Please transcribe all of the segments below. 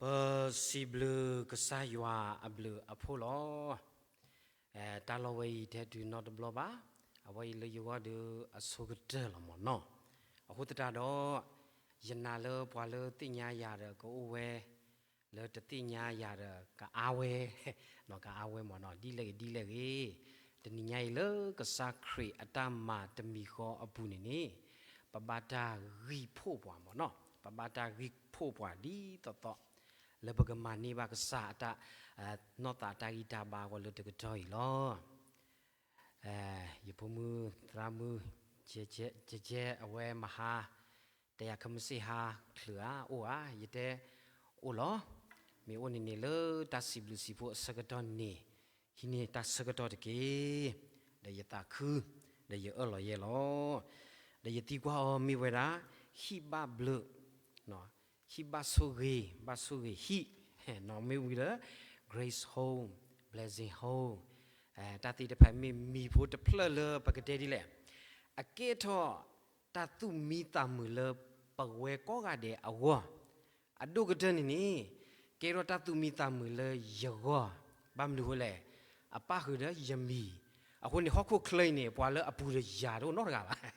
ပစံးဘျုးကစၢ်ယွၤအဘျုးအဖှိၣ်လီၤ. တၢ်လီၢ်ဝဲအံၤ တဟဲတုၤနီတဘျီဘၣ်. အဝဲအံၤလၢယဂီၢ်ဒီးအဆိကတၢၢ်လီၤမ့ၢ်နီၤ. အဃိသတးဒီး ယနာ်လၢပှၤလၢသ့ၣ်ညါယၤဒီးကအိၣ်ဝဲ, လၢတသ့ၣ်ညါယၤဒီးကအါဝဲ, နီၤ ကအါဝဲမ့ၢ်နီၤ, ဒ်လဲၣ်ဂ့ၤဒ်လဲၣ်ဂ့ၤ, တနံၤညါအံၤလၢကစၢ်ခရံာ်အတၢ်မၤတမံၤဃီအပူၤန့ၣ်န့ၣ်, ပဘၣ်တၢ်ဂံၢ်ဖှိၣ်ပှၤမ့ၢ်နီၤ, ပဘၣ်တၢ်ဂံၢ်ဖှိၣ်ပှၤဒ်သိးသိး, လၢပကမၤန့ၢ်ဘၣ်ကစၢ်အတၢ်, နီၢ်သးအတၢ်ဂံၢ်တၢ်ဘါအဂီၢ်လၢတကတီၢ်အံၤလီၤ. ယဖိမုၣ်သရၣ်မုၣ်, ကဲကဲ အဝဲမဟါ, တယၤခမ့ၢ်စ့ၢ်ဟါချုးဧါ အိၣ်ဧါ ယတဲ, အိၣ်လီၤ. မ့ၢ်အိၣ်န့ၣ်န့ၣ်လၢတၢ်စံးဘျုးစံးဖှိၣ်အဆၢကတီၢ်န့ၣ်, ဟံးန့ၢ်တၢ်ဆၢကတီၢ်တက့ၢ်. ဒီးယသးခု, ဒီးယအၢၣ်လီၤယဲၢ်လီၤ. ဒီးယသံကွၢ်အီၤမ့ၢ်ဝဲဒၣ်, ဟံၣ်ဘၣ်ဘျုး, ဟံၣ်ဘၣ်ဆိၣ်ဂ့ၤ, ဘၣ်ဆိၣ်ဂ့ၤဟံၣ်, နီၤ မ့ၢ်ဝံၤဒီး Grace Home, Blessing Home, တၢ်သ့ၣ်တဖၣ်မ့ၢ်မံၤဖိတဖျၢၣ်လၢပကတဲဒ်လဲၣ်, အကဲထီၣ်တၢ်သူၣ်မံသးမုာ်လၢပဝဲကိးဂၤဒဲးအဂီၢ်, အဒိၣ်ကတၢၢ်န့ၣ်န့ၣ်, ကဲထီၣ်တၢ်သူၣ်မံသးမုာ်လၢယဂီၢ်, ဘၣ်မနုၤအဃိလဲၣ်, အပၣ်ဃုာ်ဒီးယမံၤ, အဃိန့ၣ် ဟီၣ်ခိၣ်ချၢအံၤန့ၣ် ပှၤလၢအပူၤဒီးယၤတအိၣ်နီတဂၤဘၣ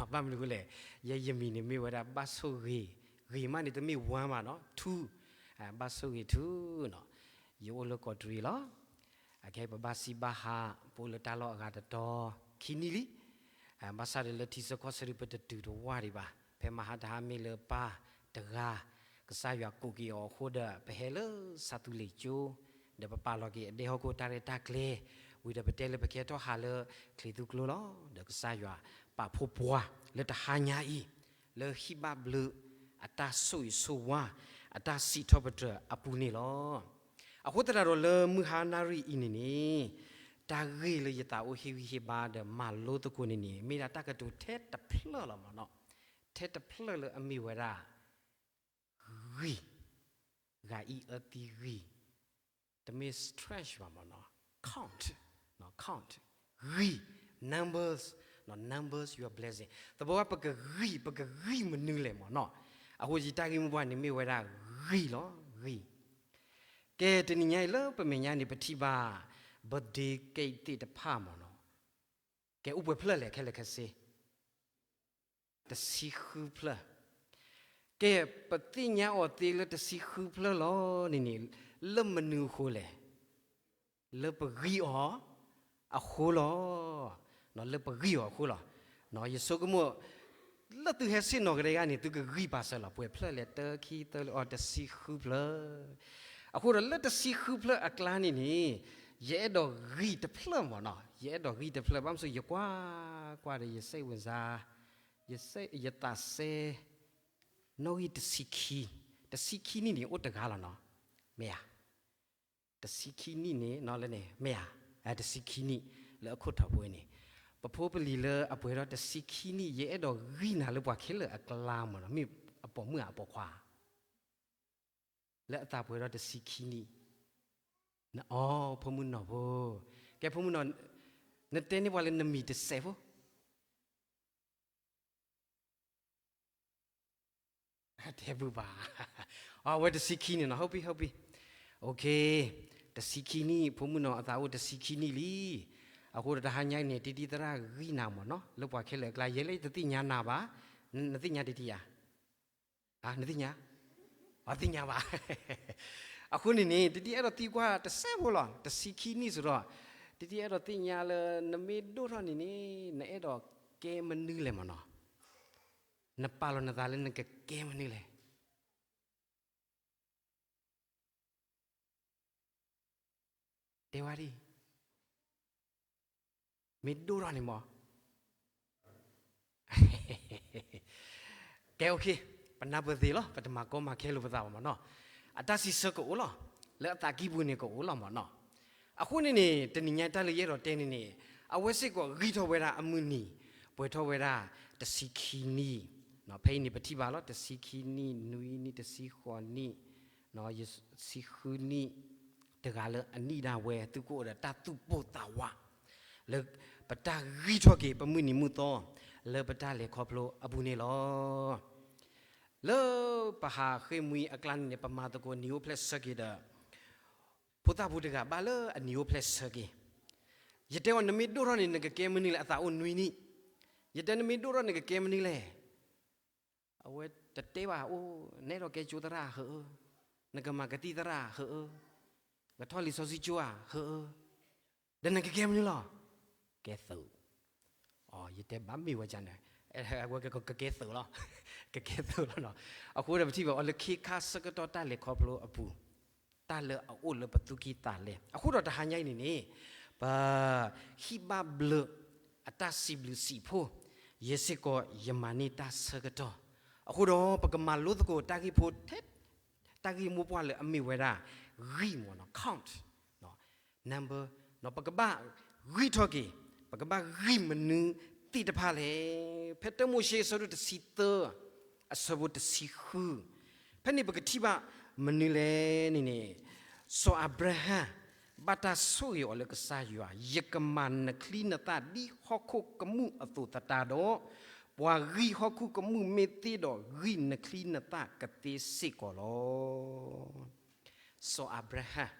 ်, ဘၣ်မနုၤအဃိလဲၣ်, ယဲယမံၤန့ၣ်မ့ၢ်ဝဲဒၣ်ဘၣ်ဆိၣ်ဂ့ၤ, ဂ့ၤမးန့ၣ်တမ့ၢ် one ဘၣ်နီၤ, two, ဘၣ်ဆိၣ်ဂ့ၤ two နီၤ, ယအိၣ်လၢကီးတရံးလီၤ. အခဲအံၤပဘၣ်စံးဘၣ်ဟး, ပအိၣ်လၢတၢ်လီၢ်အဂၤတတီၤခံနံၣ်လံ, ဘၣ်ဆၣ်ဒီးလၢထံဆၢကီၢ်ဆၢဒုးပတတုၤတဝၢ်ဒံးဘၣ်, ဖဲမဟါတဟါမ့ၢ်လၢပၢ်တဂၤ, ကစၢ်ယွၤကိးက့ၤအီၤအဃိဒီး ပဟဲလၢဆါသူလ့ၤကၠိ, ဒီးပပာ်လီၤက့ၤအဒဲဟီၣ်ခိၣ်တၢ်ရဲၣ်တၢ်ကျဲၤ, ဝံၤဒီးပတဲလၢပကဲထီၣ်ဟးလၢချံးသူကျိလီၤ. ဒီးကစၢ်ယွၤပာ်ဖှိၣ်ပှၤလၢတဟါညါအံၤ, လၢဟံၣ်ဘၣ်ဘျုး, အတၢ်ဆိၣ်ဂ့ၤဆိၣ်ဝါ, အတၢ်စံးထီၣ်ပတြၢၤအပူၤန့ၣ်လီၤ. အဃိသတးဒီးလၢမုၢ်ဟါနၣ်ရံၣ်အံၤန့ၣ်န့ၣ်, တၢ်ဂ့ၢ်လၢယသးအိၣ်ဟ့ၣ်ဂံၢ်ဟ့ၣ်ဘါဒီးမၤလိသကိးန့ၣ်န့ၣ် မ့ၢ်ဒၣ်တၢ်ကတိၤထဲတဖျၢၣ်လီၤမ့ၢ်နီၤ, ထဲတဖျၢၣ်လၢအမ့ၢ်ဝဲဒၣ် ဂံၢ်, ဂၤအံၤအၢသံဂံၢ်, တမ့ၢ် stretch ဘၣ်မ့ၢ်နီၤ, count, count, ဂံၢ်, numbers, numbers your blessing, သဘီဝဲပကဂံၢ်, ပကဂံၢ်မနုၤလဲၣ်မ့ၢ်နီၤ, အဃိယတၢ်ဂ့ၢ်မိၢ်ပှၢ်န့ၣ်မ့ၢ်ဝဲဒၣ် ဂံၢ်လီၤ, ဂံၢ်. ကဲတနံၤညါအံၤလၢပမဲာ်ညါန့ၣ် ပထံၣ်ဘၣ် birthday cake သ့ၣ်တဖၣ်မ့ၢ်နီၤ, ကဲအိၣ်ပှဲၤဖျၢၣ်လဲၣ်ခဲလၢာ်ခဲဆ့ တဆံဃုဖျၢၣ်, ကဲပသ့ၣ်ညါအီၤသ့လၢတဆံဃုဖျၢၣ်လီၤန့ၣ်န့ၣ်, လၢမနုၤအဃိလဲၣ်, လၢပဂံၢ်အီၤအဃိလီၤ, လၢပဂံၢ်အီၤအဃိလီၤ, ယဆိကမိၣ် လၢသုဟဲဆ့ၣ်နီၤကဒဲကဒဲန့ၣ် သုကဂံၢ်ပာ်စၢၤလီၤ, ပှဲၤဖျၢၣ်လဲၣ် တၢ ခံ သၢ လၢအီၤ တဆံဃုဖျၢၣ်, အဃိဒီးလၢတဆံဃုဖျၢၣ်အကျါန့ၣ်န့ၣ်, ယအဲၣ်ဒိးဂံၢ်တဖျၢၣ်မ့ၢ်နီၤ, ယအဲၣ်ဒိးဂံၢ်တဖျၢၣ် ဘၣ်မနုၤယကွၢ်ကွၢ်ဒီး ယစဲးဝံၤစါ, ယသးစဲ နီၣ်ဂံၢ်တဆံခံ, တဆံခံနံၣ်န့ၣ် အိၣ်တဂၤလီၤနီၤ, မ့ၢ်ဧါ, တဆံခံနံၣ်န့ၣ် လၢန့ၣ် မ့ၢ်ဧါ, တဆံခံနံၣ် လၢအခိၣ်ထီးဖိန့ၣ်, ပဖိပလံၤလၢအပှဲၤဒီးတဆံခံနံၣ် ယအဲၣ်ဒိးဂံၢ်နၤလၢပှၤခဲလၢာ်အကျါမ့ၢ်နီၤ, မ့ၢ်အပိာ်မုၣ်ဧါအပိာ်ခွါဧါ, လၢအသးပှဲၤဒီးတဆံခံနံၣ်, အီ ဖိမုၣ်နီၢ်ဖိ, ကဲဖိမုၣ်နီၢ်, နတဲန့ၢ်ပှၤလၢနမံၤတစဲးဖိ တဲဘုၣ်ဘၣ်, အဝဲတဆံခံန့ၣ်နီၤ, ဟုတ်ပြီ, ဟုတ်ပြီ, okay, တဆံခံနံၣ်, ဖိမုၣ်နီၢ်အသးအိၣ်တဆံခံနံၣ်လံ, အဃိဒီးတဟါညါအံၤန့ၣ် တံတံသရၣ်ဂံၢ်နၤမ့ၢ်နီၤ, လၢပှၤခဲလၢာ်အကျါ ယဲလၢတသ့ၣ်ညါနၤဘၣ်, နသ့ၣ်ညါတံတံဧါ, နသ့ၣ်ညါ, အသ့ၣ်ညါဘၣ်, အဃိန့ၣ်န့ၣ် တံတံအဲၣ်ဒိးသံကွၢ်တစဲးဖိလီၤ, တဆံခံနံၣ်စ့ၢ်ကီး, တံတံအဲၣ်ဒိးသ့ၣ်ညါလၢ နမ့ၢ်ဒိၣ်ထီၣ်န့ၣ်န့ၣ် နအဲၣ်ဒိးကဲမနုၤလဲၣ်မ့ၢ်နီၤ, နပာ်လီၤနသးလၢနကကဲမနုၤလဲၣ်, တဲဝဲဒၣ်, မ့ၢ်ဒိၣ်ထီၣ်န့ၣ်မ့ၢ် ကဲ okay, ပနၢ်ပၢၢ်သ့လီၤ, ပတမၤကီမၤခဲလိာ်ပသးဘၣ်မ့ၢ်နီၤ, အတၢ်စံးဆၢကအိၣ်လီၤ, လၢအသးကံၢ်ပူၤန့ၣ်ကအိၣ်လီၤမ့ၢ်နီၤ. အဃိန့ၣ်န့ၣ် တနံၤညါတၢ်လၢယအဲၣ်ဒိးတဲန့ၣ်န့ၣ်, အဝဲစ့ၢ်ကီးဂံၢ်ထီၣ်ဝဲဒၣ်အမုၢ်နံၤ, ပှဲၤထီၣ်ဝဲဒၣ်တဆံခံနံၣ်, ဖဲအံၤန့ၣ် ပထံၣ်ဘၣ်လီၤ, တဆံခံနံၣ်, နွံနံၣ်, တဆံဃိးနံၣ်, ဆံဃုနံၣ်, တဂၤလၢအနံၣ်ဒၣ်ဝဲ သုကအိၣ်ဒီးတၢ်သူၣ်ပိၢ်သးဝး, လၢပတၢ်ဂံၢ်ထီၣ်က့ၤပမုၢ်နံၤမုၢ်သီ, လၢပတၢ်လဲၤခီဖျိအပူၤန့ၣ်လီၤ. လၢပဟးဃ့ၢ်မှံအကျါန့ၣ်န့ၣ် ပမၤသကိးနံၤအိၣ်ဖျဲၣ်ဆၢက့ၤဒီး ဖိသၣ်ဖိတဂၤဘၣ်လၢအနံၤအိၣ်ဖျဲၣ်ဆၢက့ၤ, ယတဲအီၤ နမ့ၢ်ဒိၣ်ထီၣ်န့ၣ် နကကဲမနုၤလဲၣ်, အသးအိၣ်နွံနံၣ်, ယတဲနမ့ၢ်ဒိၣ်ထီၣ်နကကဲမနုၤလဲၣ်, အဝဲတတဲဘၣ်အိၣ်, နအဲၣ်ဒိးကဲကၠိသရၣ်ဧါ, နကမၤကသံၣ်သရၣ်ဧါ, ကထီၣ်လံာ်စီဆှံကၠိဧါဧါ, ဒီးနကကဲမနုၤလီၤ, ကဲသုး ယတဲဘၣ်မ့ၢ်ဝဲဒ်န့ၣ်, အဝဲကကဲသုးလီၤ, ကကဲသုးလီၤနီၤ. အဃိဒီးပထံၣ်ဘၣ်အီၤလၢခ့ခါဆၢကတီၢ်တၢ်လဲၤခီဖျိအပူၤ, တၢ်လၢအအိၣ်လၢပသူၣ်ကံၢ်သးလဲ, အဃိဒီးတဟါညါအံၤန့ၣ်န့ၣ်, ပ ဟံၣ်ဘၣ်ဘျၢ အတၢ်စံးဘျုးစံးဖှိၣ်, ယဲစ့ၢ်ကီးယမၤန့ၢ်တၢ်ဆၢကတီၢ်, အဃိဒီးပကမၤလိသကိးတၢ်ဂ့ၢ်ဖိ တၢ်ဂ့ၢ်မိၢ်ပှၢ်လၢအမ့ၢ်ဝဲဒၣ် ဂံၢ်မ့ၢ်နီၤ, count number, ပကဘၣ်ဂံၢ်ထီၣ်က့ၤ, ပကဘၣ်ဂံၢ်မနုၤသ့ၣ်တဖၣ်လဲၣ်. ဖဲတၢမိၤၡ့အဆၢဒိၣ်တဆံသၢ အဆၢဖိတဆံဃု, ဖဲန့ၣ်ပကထံၣ်ဘၣ်မနုၤလဲၣ်န့ၣ်န့ၣ်, စီၤအၤဘြၤဟၣ် ဘၣ်တၢ်ဆိၣ်ဂ့ၤအီၤလၢကစၢ်ယွၤ, ယကမၤနချံနသၣ်ဒ်ဟီၣ်ခိၣ်ကမူၣ်အသိးသတးဒီး, ပှၤဂံၢ်ဟီၣ်ခိၣ်ကမူၣ်မ့ၢ်သ့ဒီး ဂံၢ်နချံနသၣ်ကသ့စ့ၢ်ကီးလီၤ. စီၤအၤဘြၤဟၣ်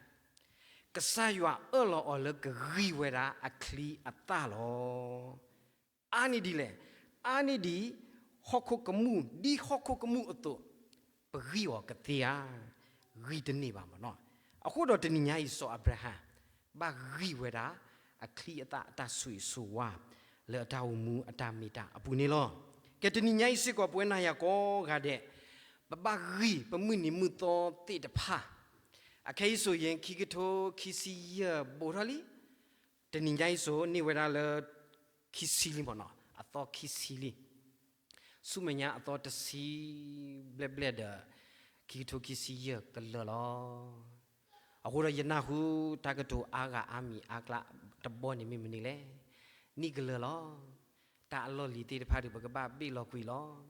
ကစၢ်ယွၤအၢၣ်လီၤအီၤလၢကဂံၢ်ဝဲဒၣ်အချံအသၣ်လီၤ. အါန့ၢ်ဒ်လဲၣ်, အါန့ၢ်ဒ် ဟီၣ်ခိၣ်ကမူၣ်, ဒ်ဟီၣ်ခိၣ်ကမူၣ်အသိး, ပဂံၢ်အီၤကသ့ဧါ, ဂံၢ်တန့ၢ်ဘၣ်မ့ၢ်နီၤ. အဃိဒီးတနံၤညါအံၤ စီၤအၤဘြၤဟၣ် ဘၣ်ဂံၢ်ဝဲဒၣ်အချံအသၣ်အတၢ်ဆိၣ်ဂ့ၤဆိၣ်ဝါ လၢအတၢ်အိၣ်မူအတၢ်မ့ၢ်တၢ်အပူၤန့ၣ်လီၤ. ကဲတနံၤညါအံၤစ့ၢ်ကီး ပဝဲနၤယၤကိးဂၤဒဲး, ပဘၣ်ဂံၢ်ပမုၢ်နံၤမုၢ်သီသ့ၣ်တဖၣ်, အခဲအံၤစိၤယဲ ခံကထိခံဆံယဲၢ်ဘူးထီၣ်လံ, တနံၤညါအံၤစိၤန့ၢ်ဝဲဒၣ်လၢ ခံဆံလံမ့ၢ်နီၤ, အသီခံဆံလံ. ဆူမဲာ်ညါအသီတဆံဘျဲၣ်ဘျဲၣ်ဒီး ခံကထိခံဆံယဲၢ်ကလၢာ်လီၤ. အဃိဒီးယနၢ်ဟူတၢ်ကတိၤအါဂၤအါမံၤအါကျါတဘီန့ၣ်မ့ၢ်မနုၤလဲၣ်, နံၣ်ကလၢာ်လီၤ. တၢ်အလီၢ်လံၤသ့ၣ်တဖၣ်ဒီး ပကဘၣ်ဘ့ၣ်လီၤကွံာ်လီ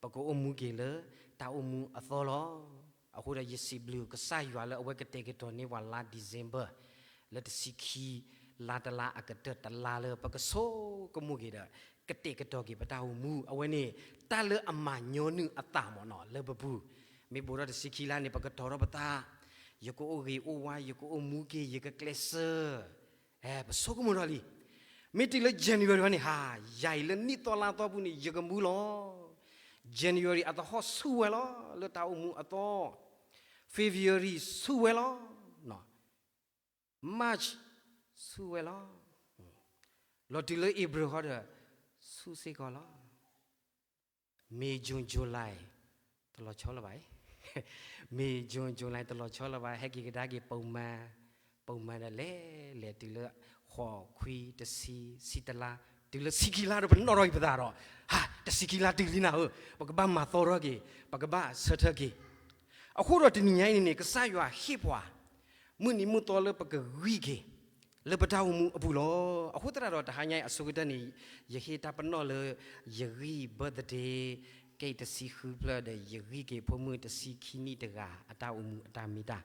ၤ. ပကအိၣ်မူက့ၤလၢတၢ်အိၣ်မူအသီလီၤ. အဃိဒီးယစံးဘျုးကစၢ်ယွၤလၢအဝဲကတဲာ်ကတီၤန့ၢ်ပှၤလါ December လၢတဆံခံ လါတလါအကတၢၢ်တလါလၢပကဆိကမိၣ်က့ၤဒီး ကတဲာ်ကတီၤက့ၤပတၢ်အိၣ်မူ အဝဲန့ၣ် တၢ်လၢအမၤညီနုၢ်အသးမ့ၢ်နီၤ လၢပပူၤ, မ့ၢ်ဘူးထီၣ်တဆံခံလါန့ၣ် ပကတီၤထီၣ်ပသး, ယကအိၣ်ဂ့ၤအိၣ်ဝါ ယကအိၣ်မူက့ၤ ယကကျဲးစၢး ပဆိကမိၣ်ထီၣ်လံ. မ့ၢ်တုၤလၢ January န့ၣ် ဟါ, ယၤအံၤလၢနံၣ်သီလါသီပူၤန့ၣ် ယကမူလီၤ. January အသဟီၣ်ဆူၣ်ဝဲလီၤ လၢတၢ်အိၣ်မူအသီ, February ဆူၣ်ဝဲလီၤ, March ဆူၣ်ဝဲလီၤ, လီၤတုၤလၢ April ဃီဒီး ဆူၣ်စ့ၢ်ကီးလီၤ. May, June, July တလီၤဆီလၢၤဘၣ်, May, June, July တလီၤဆီလၢၤဘၣ်, ဟဲက့ၤကဒါက့ၤ ပုံမှန်, ပုံမှန် ဒီးလဲၤလဲၤတုၤလၢ ဃိး ခွံ တဆံ ဆံတလါ, တုၤလၢဆံခံလါဒီး ပနီၣ်ထီၣ်က့ၤပသးဒီး, ဟါ, တဆံခံလါတုၤလံနၤဧၢ, ပကဘၣ်မၤသီထီၣ်က့ၤ, ပကဘၣ်ဆၢထၢၣ်က့ၤ. အဃိဒီးတနံၤညါအံၤန့ၣ်န့ၣ် ကစၢ်ယွၤဟ့ၣ်ပှၤ မုၢ်နံၤမုၢ်သီလၢပကဂံၢ်က့ၤ လၢပတၢ်အိၣ်မူအပူၤလီၤ. အဃိသတးဒီး တဟါညါအံၤအဆိကတၢၢ်န့ၣ် ယဟ့ၣ်တၢ်ပနီၣ်လၢ ယဂံၢ် birthday cake တဆံဃုဖျၢၣ်ဒီး ယဂံၢ်က့ၤဖိမုၣ်တဆံခံနံၣ်တဂၤ အတၢ်အိၣ်မူအတၢ်မ့ၢ်တၢ်.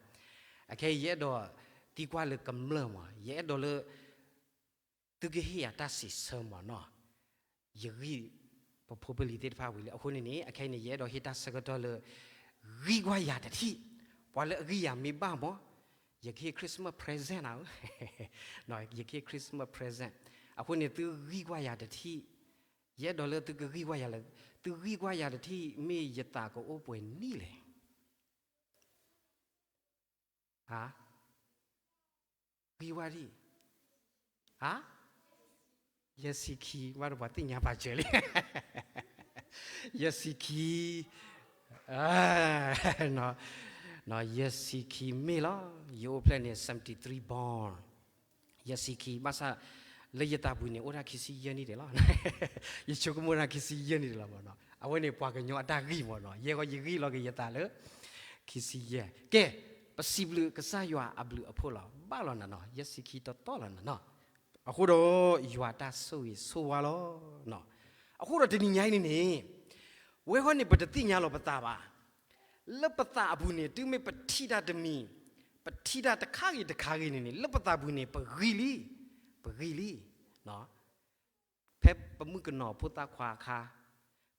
အခဲအံၤ ယအဲၣ်ဒိးသံကွၢ်လၢကမျၢၢ်မး, ယအဲၣ်ဒိးလၢ သုကဟ့ၣ်ယၤတၢ်စံးဆၢမးနီၤ. ယဂံၢ်ပဖိပလံၤသ့ၣ်တဖၣ်ဝံၤလံ. အဃိန့ၣ်န့ၣ် အခဲအံၤန့ၣ် ယအဲၣ်ဒိးဟ့ၣ်တၢ်ဆၢကတီၢ်လၢ ဂံၢ်ကွၢ်ယၤတထံၣ်, ပှၤလၢအဂံၢ်ယၤမ့ၢ်ဘၣ်မး, ယကဟ့ၣ် Christmas present နၤဧၢ, ယကဟ့ၣ် Christmas present. အဃိန့ၣ် သုဂံၢ်ကွၢ်ယၤတထံၣ်, ယအဲၣ်ဒိးလၢသုကဂံၢ်ကွၢ်ယၤလၢ, သုဂံၢ်ကွၢ်ယၤတထံၣ် မ့ၢ်ယသးကအိၣ်ပှဲၤနံၣ်လဲၣ်. ဟါ, ဂံၢ်ဝါဒံၣ်, ဟါ, ယဲၢ်ဆံခံ, ဘၣ်ဒီးပှၤသ့ၣ်ညါပာ်စၢၤလံ, ယဲၢ်ဆံခံ, ယဲၢ်ဆံခံမ့ၢ်လီၤ, ယအိၣ်ဖျဲၣ်န့ၣ် seventy three born, ယဲၢ်ဆံခံ, ဘၣ်ဆၣ်လၢယသးပူၤန့ၣ် အိၣ်ဒၣ်ခံဆံယဲၢ်နံၣ်ဒံးလီၤ, ယဆိကမိၣ်ဒၣ်ခံဆံယဲၢ်နံၣ်ဒံးလီၤမးနီၤ. အဝဲန့ၣ်ပှၤကညီအတၢ်ဂံၢ်မးနီၤ, ယဲၢ်ဃီယဂံၢ်လီၤက့ၤယသးလၢ ခံဆံယဲၢ်. ကဲ, ပစံးဘျုးကစၢ်ယွၤအဘျုးအဖှိၣ်လီၤ. ဘၣ်လီၤနၤနီၤ, ယဲၢ်ဆံခံတီတီလီၤနၤနီၤ. အဃိဒီး ယွၤတၢ်ဆိၣ်ဂ့ၤဆိၣ်ဝါလီၤ. အဃိဒီးတနံၤညါအံၤန့ၣ်န့ၣ်, ဝဲဃီန့ၣ် ပတသ့ၣ်ညါလီၤပသးဘၣ်. လၢပသးအပူၤန့ၣ် တုၤမ့ၢ်ပထံၣ်တၢ်တမံၤ, ပထံၣ်တၢ်တခါဂ့ၤတခါဂ့ၤန့ၣ်န့ၣ် လၢပသးပူၤန့ၣ် ပဂံၢ်လံ, ပဂံၢ်လံ. ဖဲပမုၣ်ကနီၤဖိသၣ်ခွါအခါ,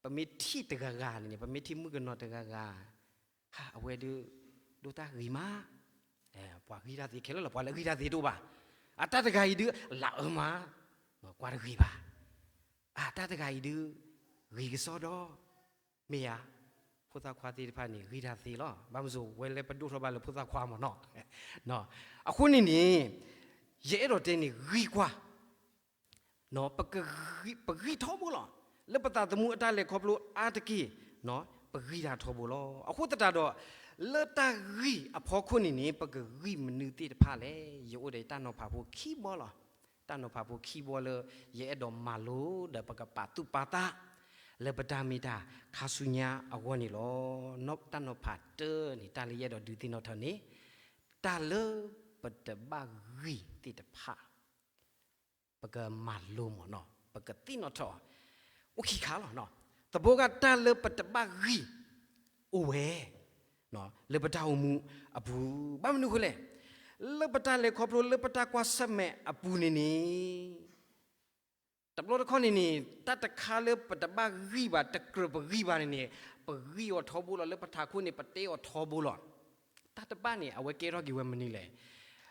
ပ ပမ့ၢ်ထံၣ်တဂၤဂၤန့ၣ်န့ၣ် ပမ့ၢ်ထံၣ်မုၣ်ကနီၤတဂၤဂၤ ဟါ အဝဲဒုး ဒိၣ်တၢ်ဂ့ၤမး, ပှၤဂံၢ်တၢ်သ့ခဲလၢာ်လီၤ, ပှၤလၢဂံၢ်တၢ်သ့တအိၣ်ဘၣ်. အတၢ်တဂၤအံၤဒုး လၢအၢမး, ကွၢ်တဂ့ၤဘၣ်. အတၢ်တဂၤအံၤဒုး ဂ့ၤကစီဒီ, မ့ၢ်ဧါ. ဖိသၣ်ခွါသ့ၣ်တဖၣ်န့ၣ် ဂံၢ်တၢ်သ့လီၤ. ဘၣ်မနုၤအဃိ ဝဲလဲၤပဒိၣ်ထီၣ်ဘၣ်လၢဖိသၣ်ခွါမ့ၢ်နီၤ. အဃိန့ၣ်န့ၣ် ယအဲၣ်ဒိးတဲန့ၣ် ဂံၢ်ကွၢ် ပကဂံၢ်, ပဂံၢ်ထီဘိလီၤ. လၢပသးသမူအတၢ်လဲၤခီဖျိအါတက့ၢ်, ပဂံၢ်တၢ်ထီဘိလီၤ. အဃိသတးဒီး လၢတၢ်ဂံၢ်အဖီခိၣ်န့ၣ်န့ၣ် ပကဂံၢ်မနုၤသ့ၣ်တဖၣ်လဲၣ်. ယအိၣ်ဒီးတၢ်နီၤဖးဖိခံဘီလီၤ. တၢ်နီၤဖးဖိခံဘီလၢ ယအဲၣ်ဒိးမၤလိဒီး ပကပာ်သူၣ်ပာ်သး လၢပတၢ်မ့ၢ်တၢ်ခါဆူညါအဂီၢ်န့ၣ်လီၤ. တၢ်နီၤဖးတၢန့ၣ် တၢ်လၢယအဲၣ်ဒိးဒုးသ့ၣ်နီၣ်ထီၣ်န့ၣ် တၢ်လၢပတဘၣ်ဂံၢ်သ့ၣ်တဖၣ် ပကမၤလိမ့ၢ်နီၤ, ပကသ့ၣ်နီၣ်ထီၣ် အိၣ်ခံခါလီၤ. တဘိက တၢ်လၢပတဘၣ်ဂံၢ်အိၣ်ဝဲ လၢပတၢ်အိၣ်မူအပူၤ, ဘၣ်မနုၤအဃိလဲၣ်. လၢပတၢ်လဲၤခီဖျိ လၢပတၢ်ကွၢ်ဆၢၣ်မဲာ်အပူၤန့ၣ်န့ၣ် တဘျီတခီၣ်န့ၣ်န့ၣ် တၢ်တခါလၢပတဘၣ်ဂံၢ်ဘၣ် တကြၢးပဂံၢ်ဘၣ်န့ၣ်န့ၣ် ပဂံၢ်အီၤထီဘိလီၤ. လၢပထးခိၣ်န့ၣ် ပတဲအီၤထီဘိလီၤ. တၢ်တဘၣ်န့ၣ် အဝဲကဲထီၣ်က့ၤဝဲမနုၤလဲၣ်.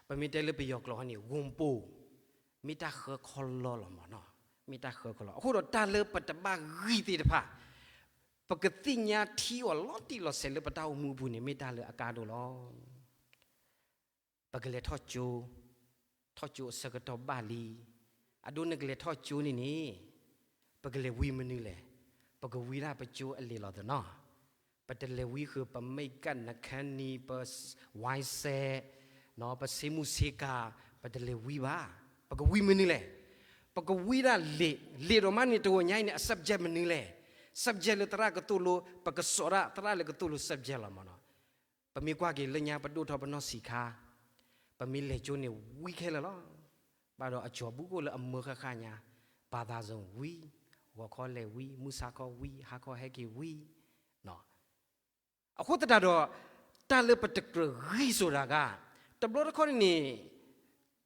ပမ့ၢ်တဲလၢပယီၤကျိာ်န့ၣ် ဂိၢ်ပိၢ်, မ့ၢ်တၢ်ဃၢခီလီလီၤမ့ၢ်နီၤ, မ့ၢ်တၢ်ဃၢခီလီ. အဃိဒီးတၢ်လၢပတဘၣ်ဂံၢ်သ့ၣ်တဖၣ် ပကသ့ၣ်ညါထံအီၤလီၤတံၢ်လီၤဆဲးလၢပတၢ်အိၣ်မူအပူၤန့ၣ် မ့ၢ်တၢ်လၢအကါဒိၣ်လီၤ. ပကလဲၤထီၣ်ကၠိ, ထီၣ်ကၠိအဆၢကတီၢ်ဘၣ်လံ. အဒိနကလဲၤထီၣ်ကၠိန့ၣ်န့ၣ် ပကလဲၤဝံမနုၤလဲၣ်. ပကဝံဒၣ်ပကၠိအလံာ်လီၤသနီၤ. ပတလဲၤဝံဃုာ်ပ makeup နခါနံၤ ပဝါစဲး ပဆ့မုၢ်ဆ့ကၤ ပတလဲၤဝံဘၣ်. ပကဝံမနုၤလဲၣ်. ပကဝံဒၣ်လံာ်, လံာ်ဒိးမးန့ၣ် တဂီၤညါအံၤန့ၣ် အ subject မနုၤလဲၣ်. subject လၢသရၣ်ကသိၣ်လိ ပကစိာ်ဒၣ်သရၣ်လၢကသိၣ်လိ subject လီၤမ့ၢ်နီၤ. ပမ့ၢ်ကွၢ်က့ၤလၢညါပဒိၣ်ထီၣ်ပနီၢ်ဆံးခါ, ပမ့ၢ်လဲၤကၠိန့ၣ်ဝံခဲလၢာ်လီၤ. ဘၣ်ဒီးအကၠီၤဘူးကအိၣ်လၢအမၢဃၣ်ဃၣ်ညါ, ဘၣ်သးစၢ်ဝံ, ဂီၤခီလဲၤဝံ, မုၢ်ဆါခီဝံ, ဟါခီဟဲက့ၤဝံ. အဃိသတးဒီး တၢ်လၢပတကြၢးဂံၢ်စိၤတဂၤ, တဘျီတခီၣ်န့ၣ်န့ၣ်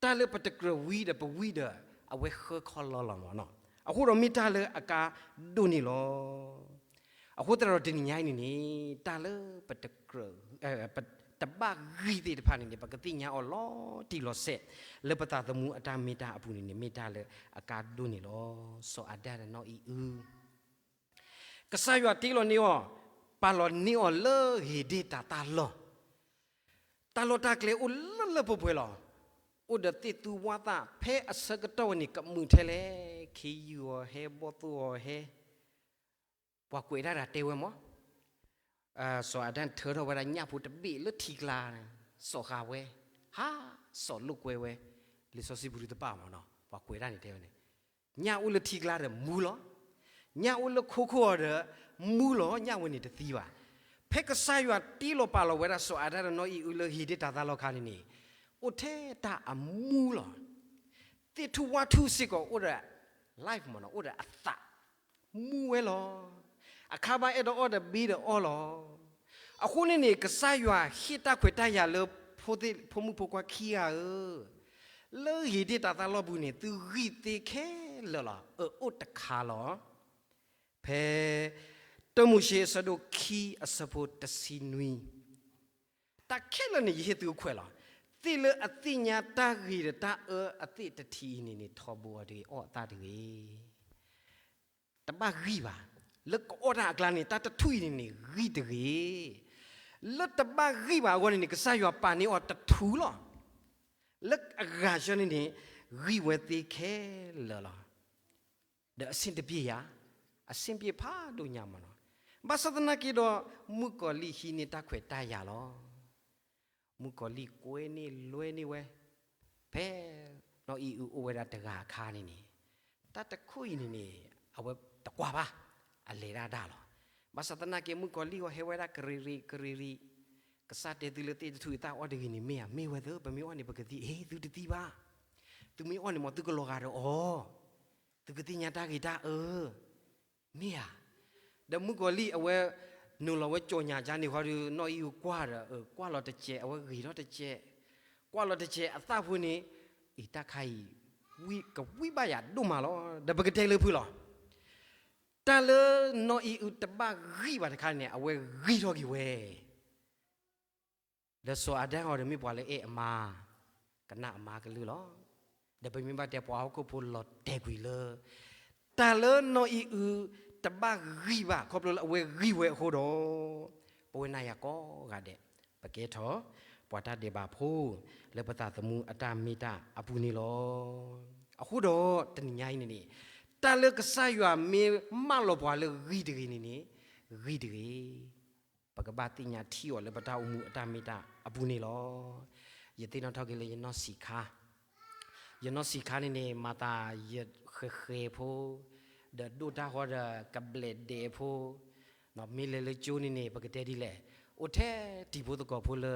တၢ်လၢပတကြၢးဝံဒီးပဝံဒီး အဝဲဃၢခီလီလီၤမ့ၢ်နီၤ. အဃိဒီးမ့ၢ်တၢ်လၢအကါဒိၣ်န့ၣ်လီၤ. အဃိသတးဒီးတနံၤညါအံၤန့ၣ်န့ၣ် တၢ်လၢပတကြၢး, ပတဘၣ်ဂံၢ်သ့ၣ်တဖၣ်န့ၣ်န့ၣ် ပကသ့ၣ်ညါအီၤလီၤတံၢ်လီၤဆဲး လၢပသးသမူအတၢ်မ့ၢ်တၢ်အပူၤန့ၣ်န့ၣ် မ့ၢ်တၢ်လၢအကါဒိၣ်န့ၣ်လီၤ. စီၤအၤဒၣ်ဒီးနီၢ်အံၣ်အု ကစၢ်ယွၤတ့လီၤန့ၢ်အီၤ, ပာ်လီၤန့ၢ်အီၤလၢဧ့ၤဒ့ၣ်တၤသၣ်လီၢ်. တၢ်လီၢ်တၢ်ကျဲအိၣ်လၢလၢပှဲၤပှဲၤလီၤ. အိၣ်ဒီးသ့ၣ်သူဝါသၣ် ဖဲအဆၢကတီၢ်ဝဲန့ၣ် ကမုာ်ထဲလဲၣ်, ခ့ယုၢ်အီၤဟဲ ဘီၣ်သိၣ်အီၤဟဲ, ပှၤကွဲးတၢ်ဒီးတဲဝဲမး စီၤအၤဒၣ်ထၢထီၣ်ဝဲဒၣ်ညၣ်ဖိတဘ့ၣ်လၢထံကျါ, စိာ်ဃာ်ဝဲ, ဟါ, စိာ်လိာ်ကွဲဝဲ, လံာ်စီဆှံပူၤတပာ်မ့ၢ်နီၤ, ပှၤကွဲးတၢ်န့ၣ်တဲဝဲန့ၣ်, ညၣ်အိၣ်လၢထံကျါဒီးမူလီၤ, ညၣ်အိၣ်လၢခိခိၣ်အီၤဒီးမူလီၤ, ညၣ်ဝဲန့ၣ်တသံဘၣ်. ဖဲကစၢ်ယွၤတ့လီၤပာ်လီၤဝဲဒၣ်စီၤအၤဒၣ်ဒီးနီၢ်အံၣ်အုလၢဧ့ၤဒ့ၣ်တၤသၣ်လီၢ်ခါန့ၣ်န့ၣ်, အိၣ်ထဲတၢ်အမူလီၤ. သ့ၣ်ထူၣ်ဝါထူၣ်စ့ၢ်ကီးအိၣ်ဒီး life မ့ၢ်နီၤ, အိၣ်ဒီးအသး မူဝဲလီၤ. အခါဘၣ်အဲၣ်ဒိးအီၣ်ဒီးဘ့ဒီးအီၣ်လီၤ. အဃိန့ၣ်န့ၣ် ကစၢ်ယွၤဟ့ၣ်တၢ်ခွဲးတၢ်ယာ်လၢ ဖိသ့ၣ်ဖိမုၣ်ဖိခွါခံဂၤဧၢ, လၢဧ့ၤဒ့ၣ်တၤသၣ်လီၢ်ပူၤန့ၣ် သုဂံၢ်သ့ခဲလၢာ်လီၤ. အအိၣ်တခါလီၤ. ဖဲ တၢမိၤၡ့အဆၢဒိၣ်ခံအဆၢဖိတဆံနွံ တၢ်ခဲလၢာ်န့ၣ် ယဟ့ၣ်သုခွဲးလီၤ. သ့ၣ်လၢအသ့ၣ်ညါတၢ်ဂ့ၤဒီးတၢ်အၢအသ့ၣ်တထံၣ်အံၤန့ၣ်န့ၣ် ထီဘိအီၤတဂ့ၤ, အီၣ်အသၣ်တဂ့ၤ. တဘၣ်ဂံၢ်ဘၣ်. လၢကအီၣ်တၢ်အကျါန့ၣ် တၢ်တထူၣ်အံၤန့ၣ်န့ၣ် ဂံၢ်တဂ့ၤ. လၢတဘၣ်ဂံၢ်ဘၣ်အဂီၢ်န့ၣ်န့ၣ် ကစၢ်ယွၤပာ်န့ၢ်အီၤတထူၣ်လီၤ. လၢအဂၤဆၢန့ၣ်န့ၣ် ဂံၢ်ဝဲသ့ခဲလၢာ်လီၤ. ဒီးအဆ့ၣ်တပျ့ၤယၤ, အဆ့ၣ်ပျ့ၤဖးဒိၣ်ညါမ့ၢ်နီၤ. ဘၣ်ဆၣ်သနာ်က့ဒီး မုၣ်ကီၤလံၢ်ဟံးန့ၢ်တၢ်ခွဲးတၢ်ယာ်လီၤ. မုၣ်ကီၤလံၢ်ကွဲန့ၢ်လွဲန့ၢ်ဝဲ, ဖဲနီၢ်အံၣ်အုအိၣ်ဝဲဒၣ်တဂၤအခါန့ၣ်န့ၣ်, တၢ်တခူၣ်အံၤန့ၣ်န့ၣ် အဝဲတကွၢ်ဘၣ်, အလဲၤဒၣ်ဒၣ်လီၤ. ဘၣ်ဆၣ်သနာ်က့ မုၣ်ကီၤလံၢ်အီၤဟဲဝဲဒၣ်ကရံးရံးကရံးရံး, ကစၢ်တဲသုလၢသ့ၣ်တထူၣ်အံၤသၣ်အီၣ်တဂ့ၤန့ၣ်မ့ၢ်ဧါ, မ့ၢ်ဝဲသၢ, ပမ့ၢ်အီၣ်န့ၣ် ပကသံ, အ့ သုတသံဘၣ်. သုမ့ၢ်အီၣ်န့ၣ်မ့ၢ်သုကလီၤဂာ်ဒီးအီၤ, သုကသ့ၣ်ညါတၢ်ဂ့ၤတၢ်အၢ မ့ၢ်ဧါ. ဒီးမုၣ်ကီၤလံၢ်အဝဲ နုာ်လီၤဝဲကၠီၣ်ညၣ်ကါန့ၣ်ဃီဒီး နီၢ်အံၣ်အုကွၢ်ဒီး ကွၢ်လီၤတစဲး အဝဲဂ့ၤထီၣ်တစဲး, ကွၢ်လီၤတစဲးအသၣ်ဖိန့ၣ်, အံၤတၢ်ခါအံၤ ဝံ, ကဝံဘၣ်ယၤဒိၣ်မးလီၤ. ဒီးပကတဲလၢဖုလီၤ. တၢ်လၢနီၢ်အံၣ်အုတဘၣ်ဂံၢ်ဘၣ်တခါန့ၣ် အဝဲဂံၢ်ထီၣ်က့ၤဝဲ ဒီးစီၤအၤဒၣ်အံၤဒီးမ့ၢ်ပှၤလၢအဲၣ်အမါ, ကနၣ်အမါကလုၢ်လီၤ. ဒီးပမ့ၢ်ဘၣ်တဲပှၤဟီၣ်ခိၣ်ဖိလီၤတဲာ်ကွံာ်လၢ တၢ်လၢနီၢ်အံၣ်အုတဘၣ်ဂံၢ်ဘၣ် ခီဖျိလၢအဝဲဂံၢ်ဝဲအဃိဒီး, ပဝဲနၤယၤကိးဂၤဒဲး ပကဲထီၣ်ပှၤတၢ်ဒဲးဘးဖိ လၢပသးသမူအတၢ်မ့ၢ်တၢ်အပူၤန့ၣ်လီၤ. အဃိဒီးတနံၤညါအံၤန့ၣ်န့ၣ်, တၢ်လၢကစၢ်ယွၤမ့ၢ်မၢလီၤပှၤလၢဂံၢ်တဂ့ၤန့ၣ်န့ၣ်, ဂံၢ်တဂ့ၤ ပကဘၣ်သ့ၣ်ညါထံအီၤလၢပတၢ်အိၣ်မူအတၢ်မ့ၢ်တၢ်အပူၤန့ၣ်လီၤ. ယသ့ၣ်နီၣ်ထီၣ်က့ၤလၢယနီၢ်ဆံးခါ, ယနီၢ်ဆံးခါန့ၣ်န့ၣ် မၤသးယဃဲၤဃဲၤဖိ, ဒီးဒိၣ်တၢ်ဃီဒီးကဘျဲးဒဲးဖိ, မ့ၢ်လဲၤလၢကၠိန့ၣ်န့ၣ် ပကတဲဒ်လဲၣ်, အိၣ်ထဲတံၤဖိသကိးဖိလၢ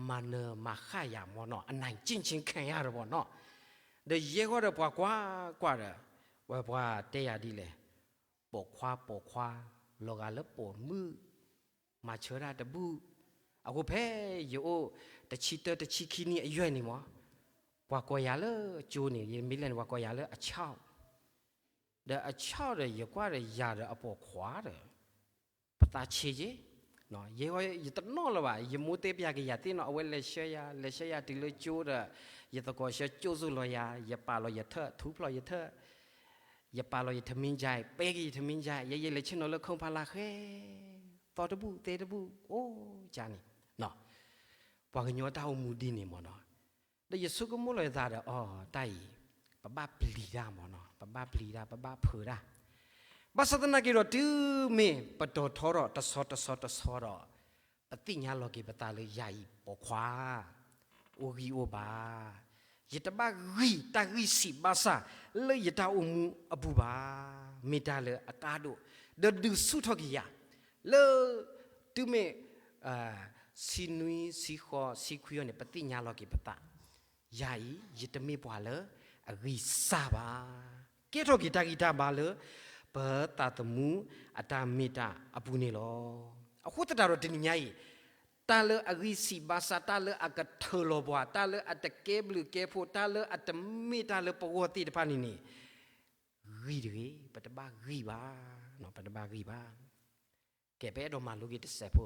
မၤနၢၤမၤဃၣ်ယၤမ့ၢ်နီၤ, အနံၣ်ကၠ့ၣ်ဆ့ခဲယၤတဘီနီၤ, ဒီးယဲဃီဒီးပှၤကွၢ်ကွၢ်ဒီး, ဝဲပှၤတဲယၤဒ်လဲၣ်, ပိာ်ခွါပိာ်ခွါ, လီၤဂာ်လၢပိာ်မုၣ်, မၤဆၢတၢ်တဘူၣ်, အဃိဖဲယအိၣ်တဆံတၢတဆံခံနံၣ်အယွဲၢ်န့ၣ်မ့ၢ်, ပှၤကိးယၤလၢကၠိန့ၣ် ယမ့ၢ်လဲၤန့ၣ် ပှၤကိးယၤလၢအဆီၣ်, ဒီးအဆီၣ်ဒီး ယကွၢ်ဒီးယၤဒီးအပိာ်ခွါဒီး ပသးဆံးက့, ယဲဃီယတနီၣ်လၢၤဘၣ်, ယမိၢ်တဲပျးက့ၤယၤသ့ၣ်နီၤ, အဝဲလဲၤဆှၢယၤ, လဲၤဆှၢယၤတုၤလၢကၠိဒီး, ယသကိးဆှၢကၠိၣ်စိၣ်လီၤယၤ, ယပာ်လီၤယထၢၣ်, ထူဖျီၣ်ယထၢၣ်, ယပာ်လီၤယထမင်းချိုင်, ပဲက့ၤယထမင်းချိုင်, ယဲယလဲၤဆ့ၣ်နီၤလၢခိၣ်ဖးလၢ်ဃဲ, သီတဘူၣ်သဲတဘူၣ်, အိၣ်ကန့ၣ်, ပှၤကညီတၢ်အိၣ်မူဒ်န့ၣ်မ့ၢ်နီၤ, ဒီးယဆိကမိၣ်လီၤယသးဒီး အီ တၢ်အံၤ, ပဘၣ်ပျံၤတၢ်မ့ၢ်နီၤ, ပဘၣ်ပျံၤတၢ်, ပဘၣ်ဖုးတၢ်, ဘၣ်ဆၣ်သနာ်က့ဒီး တုၤမ့ၢ်ပတီၤထီထီၣ်တဆီတဆီတဆီဒီး, ပသ့ၣ်ညါလီၤက့ၤပသးလၢယၤအံၤပိာ်ခွါ အိၣ်ဂံၢ်အိၣ်ဘါ, ယတဘၣ်ဂံၢ်တၢ်ဂံၢ်ဆံးဘါစၢ်လၢယတၢ်အိၣ်မူအပူၤဘၣ်, မ့ၢ်တၢ်လၢအကါဒိၣ်, ဒီးဒုးဆူၣ်ထီၣ်က့ၤယၤ, လၢ တုၤမ့ၢ် ဆံနွံ ဆံဃိး ဆံခွံအံၤန့ၣ် ပသ့ၣ်ညါလီၤက့ၤပသး, ယၤအံၤ ယတမ့ၢ်ပှၤလၢအဂံၢ်စၢ်ဘၣ်, ကဲထီၣ်က့ၤတၢ်ဂံၢ်တၢ်ဘါလၢ ပသးသမူအတၢ်မ့ၢ်တၢ်အပူၤန့ၣ်လီၤ. အဃိသတးဒီးတနံၤညါအံၤ, တၢ်လၢအဂံၢ်ဆံးဘါစၢ်, တၢ်လၢအကထၢၣ်လီၤပှၤ, တၢ်လၢအတကဲဘျုးကဲဖှိၣ်, တၢ်လၢအတမ့ၢ်တၢ်လၢပဂီၢ်သ့ၣ်တဖၣ်န့ၣ်န့ၣ်, ဂံၢ်တဂ့ၤ, ပတဘၣ်ဂံၢ်ဘၣ်, ပတဘၣ်ဂံၢ်ဘၣ်. ကဲ ပအဲၣ်ဒိးမၤလိက့ၤတစဲးဖိ,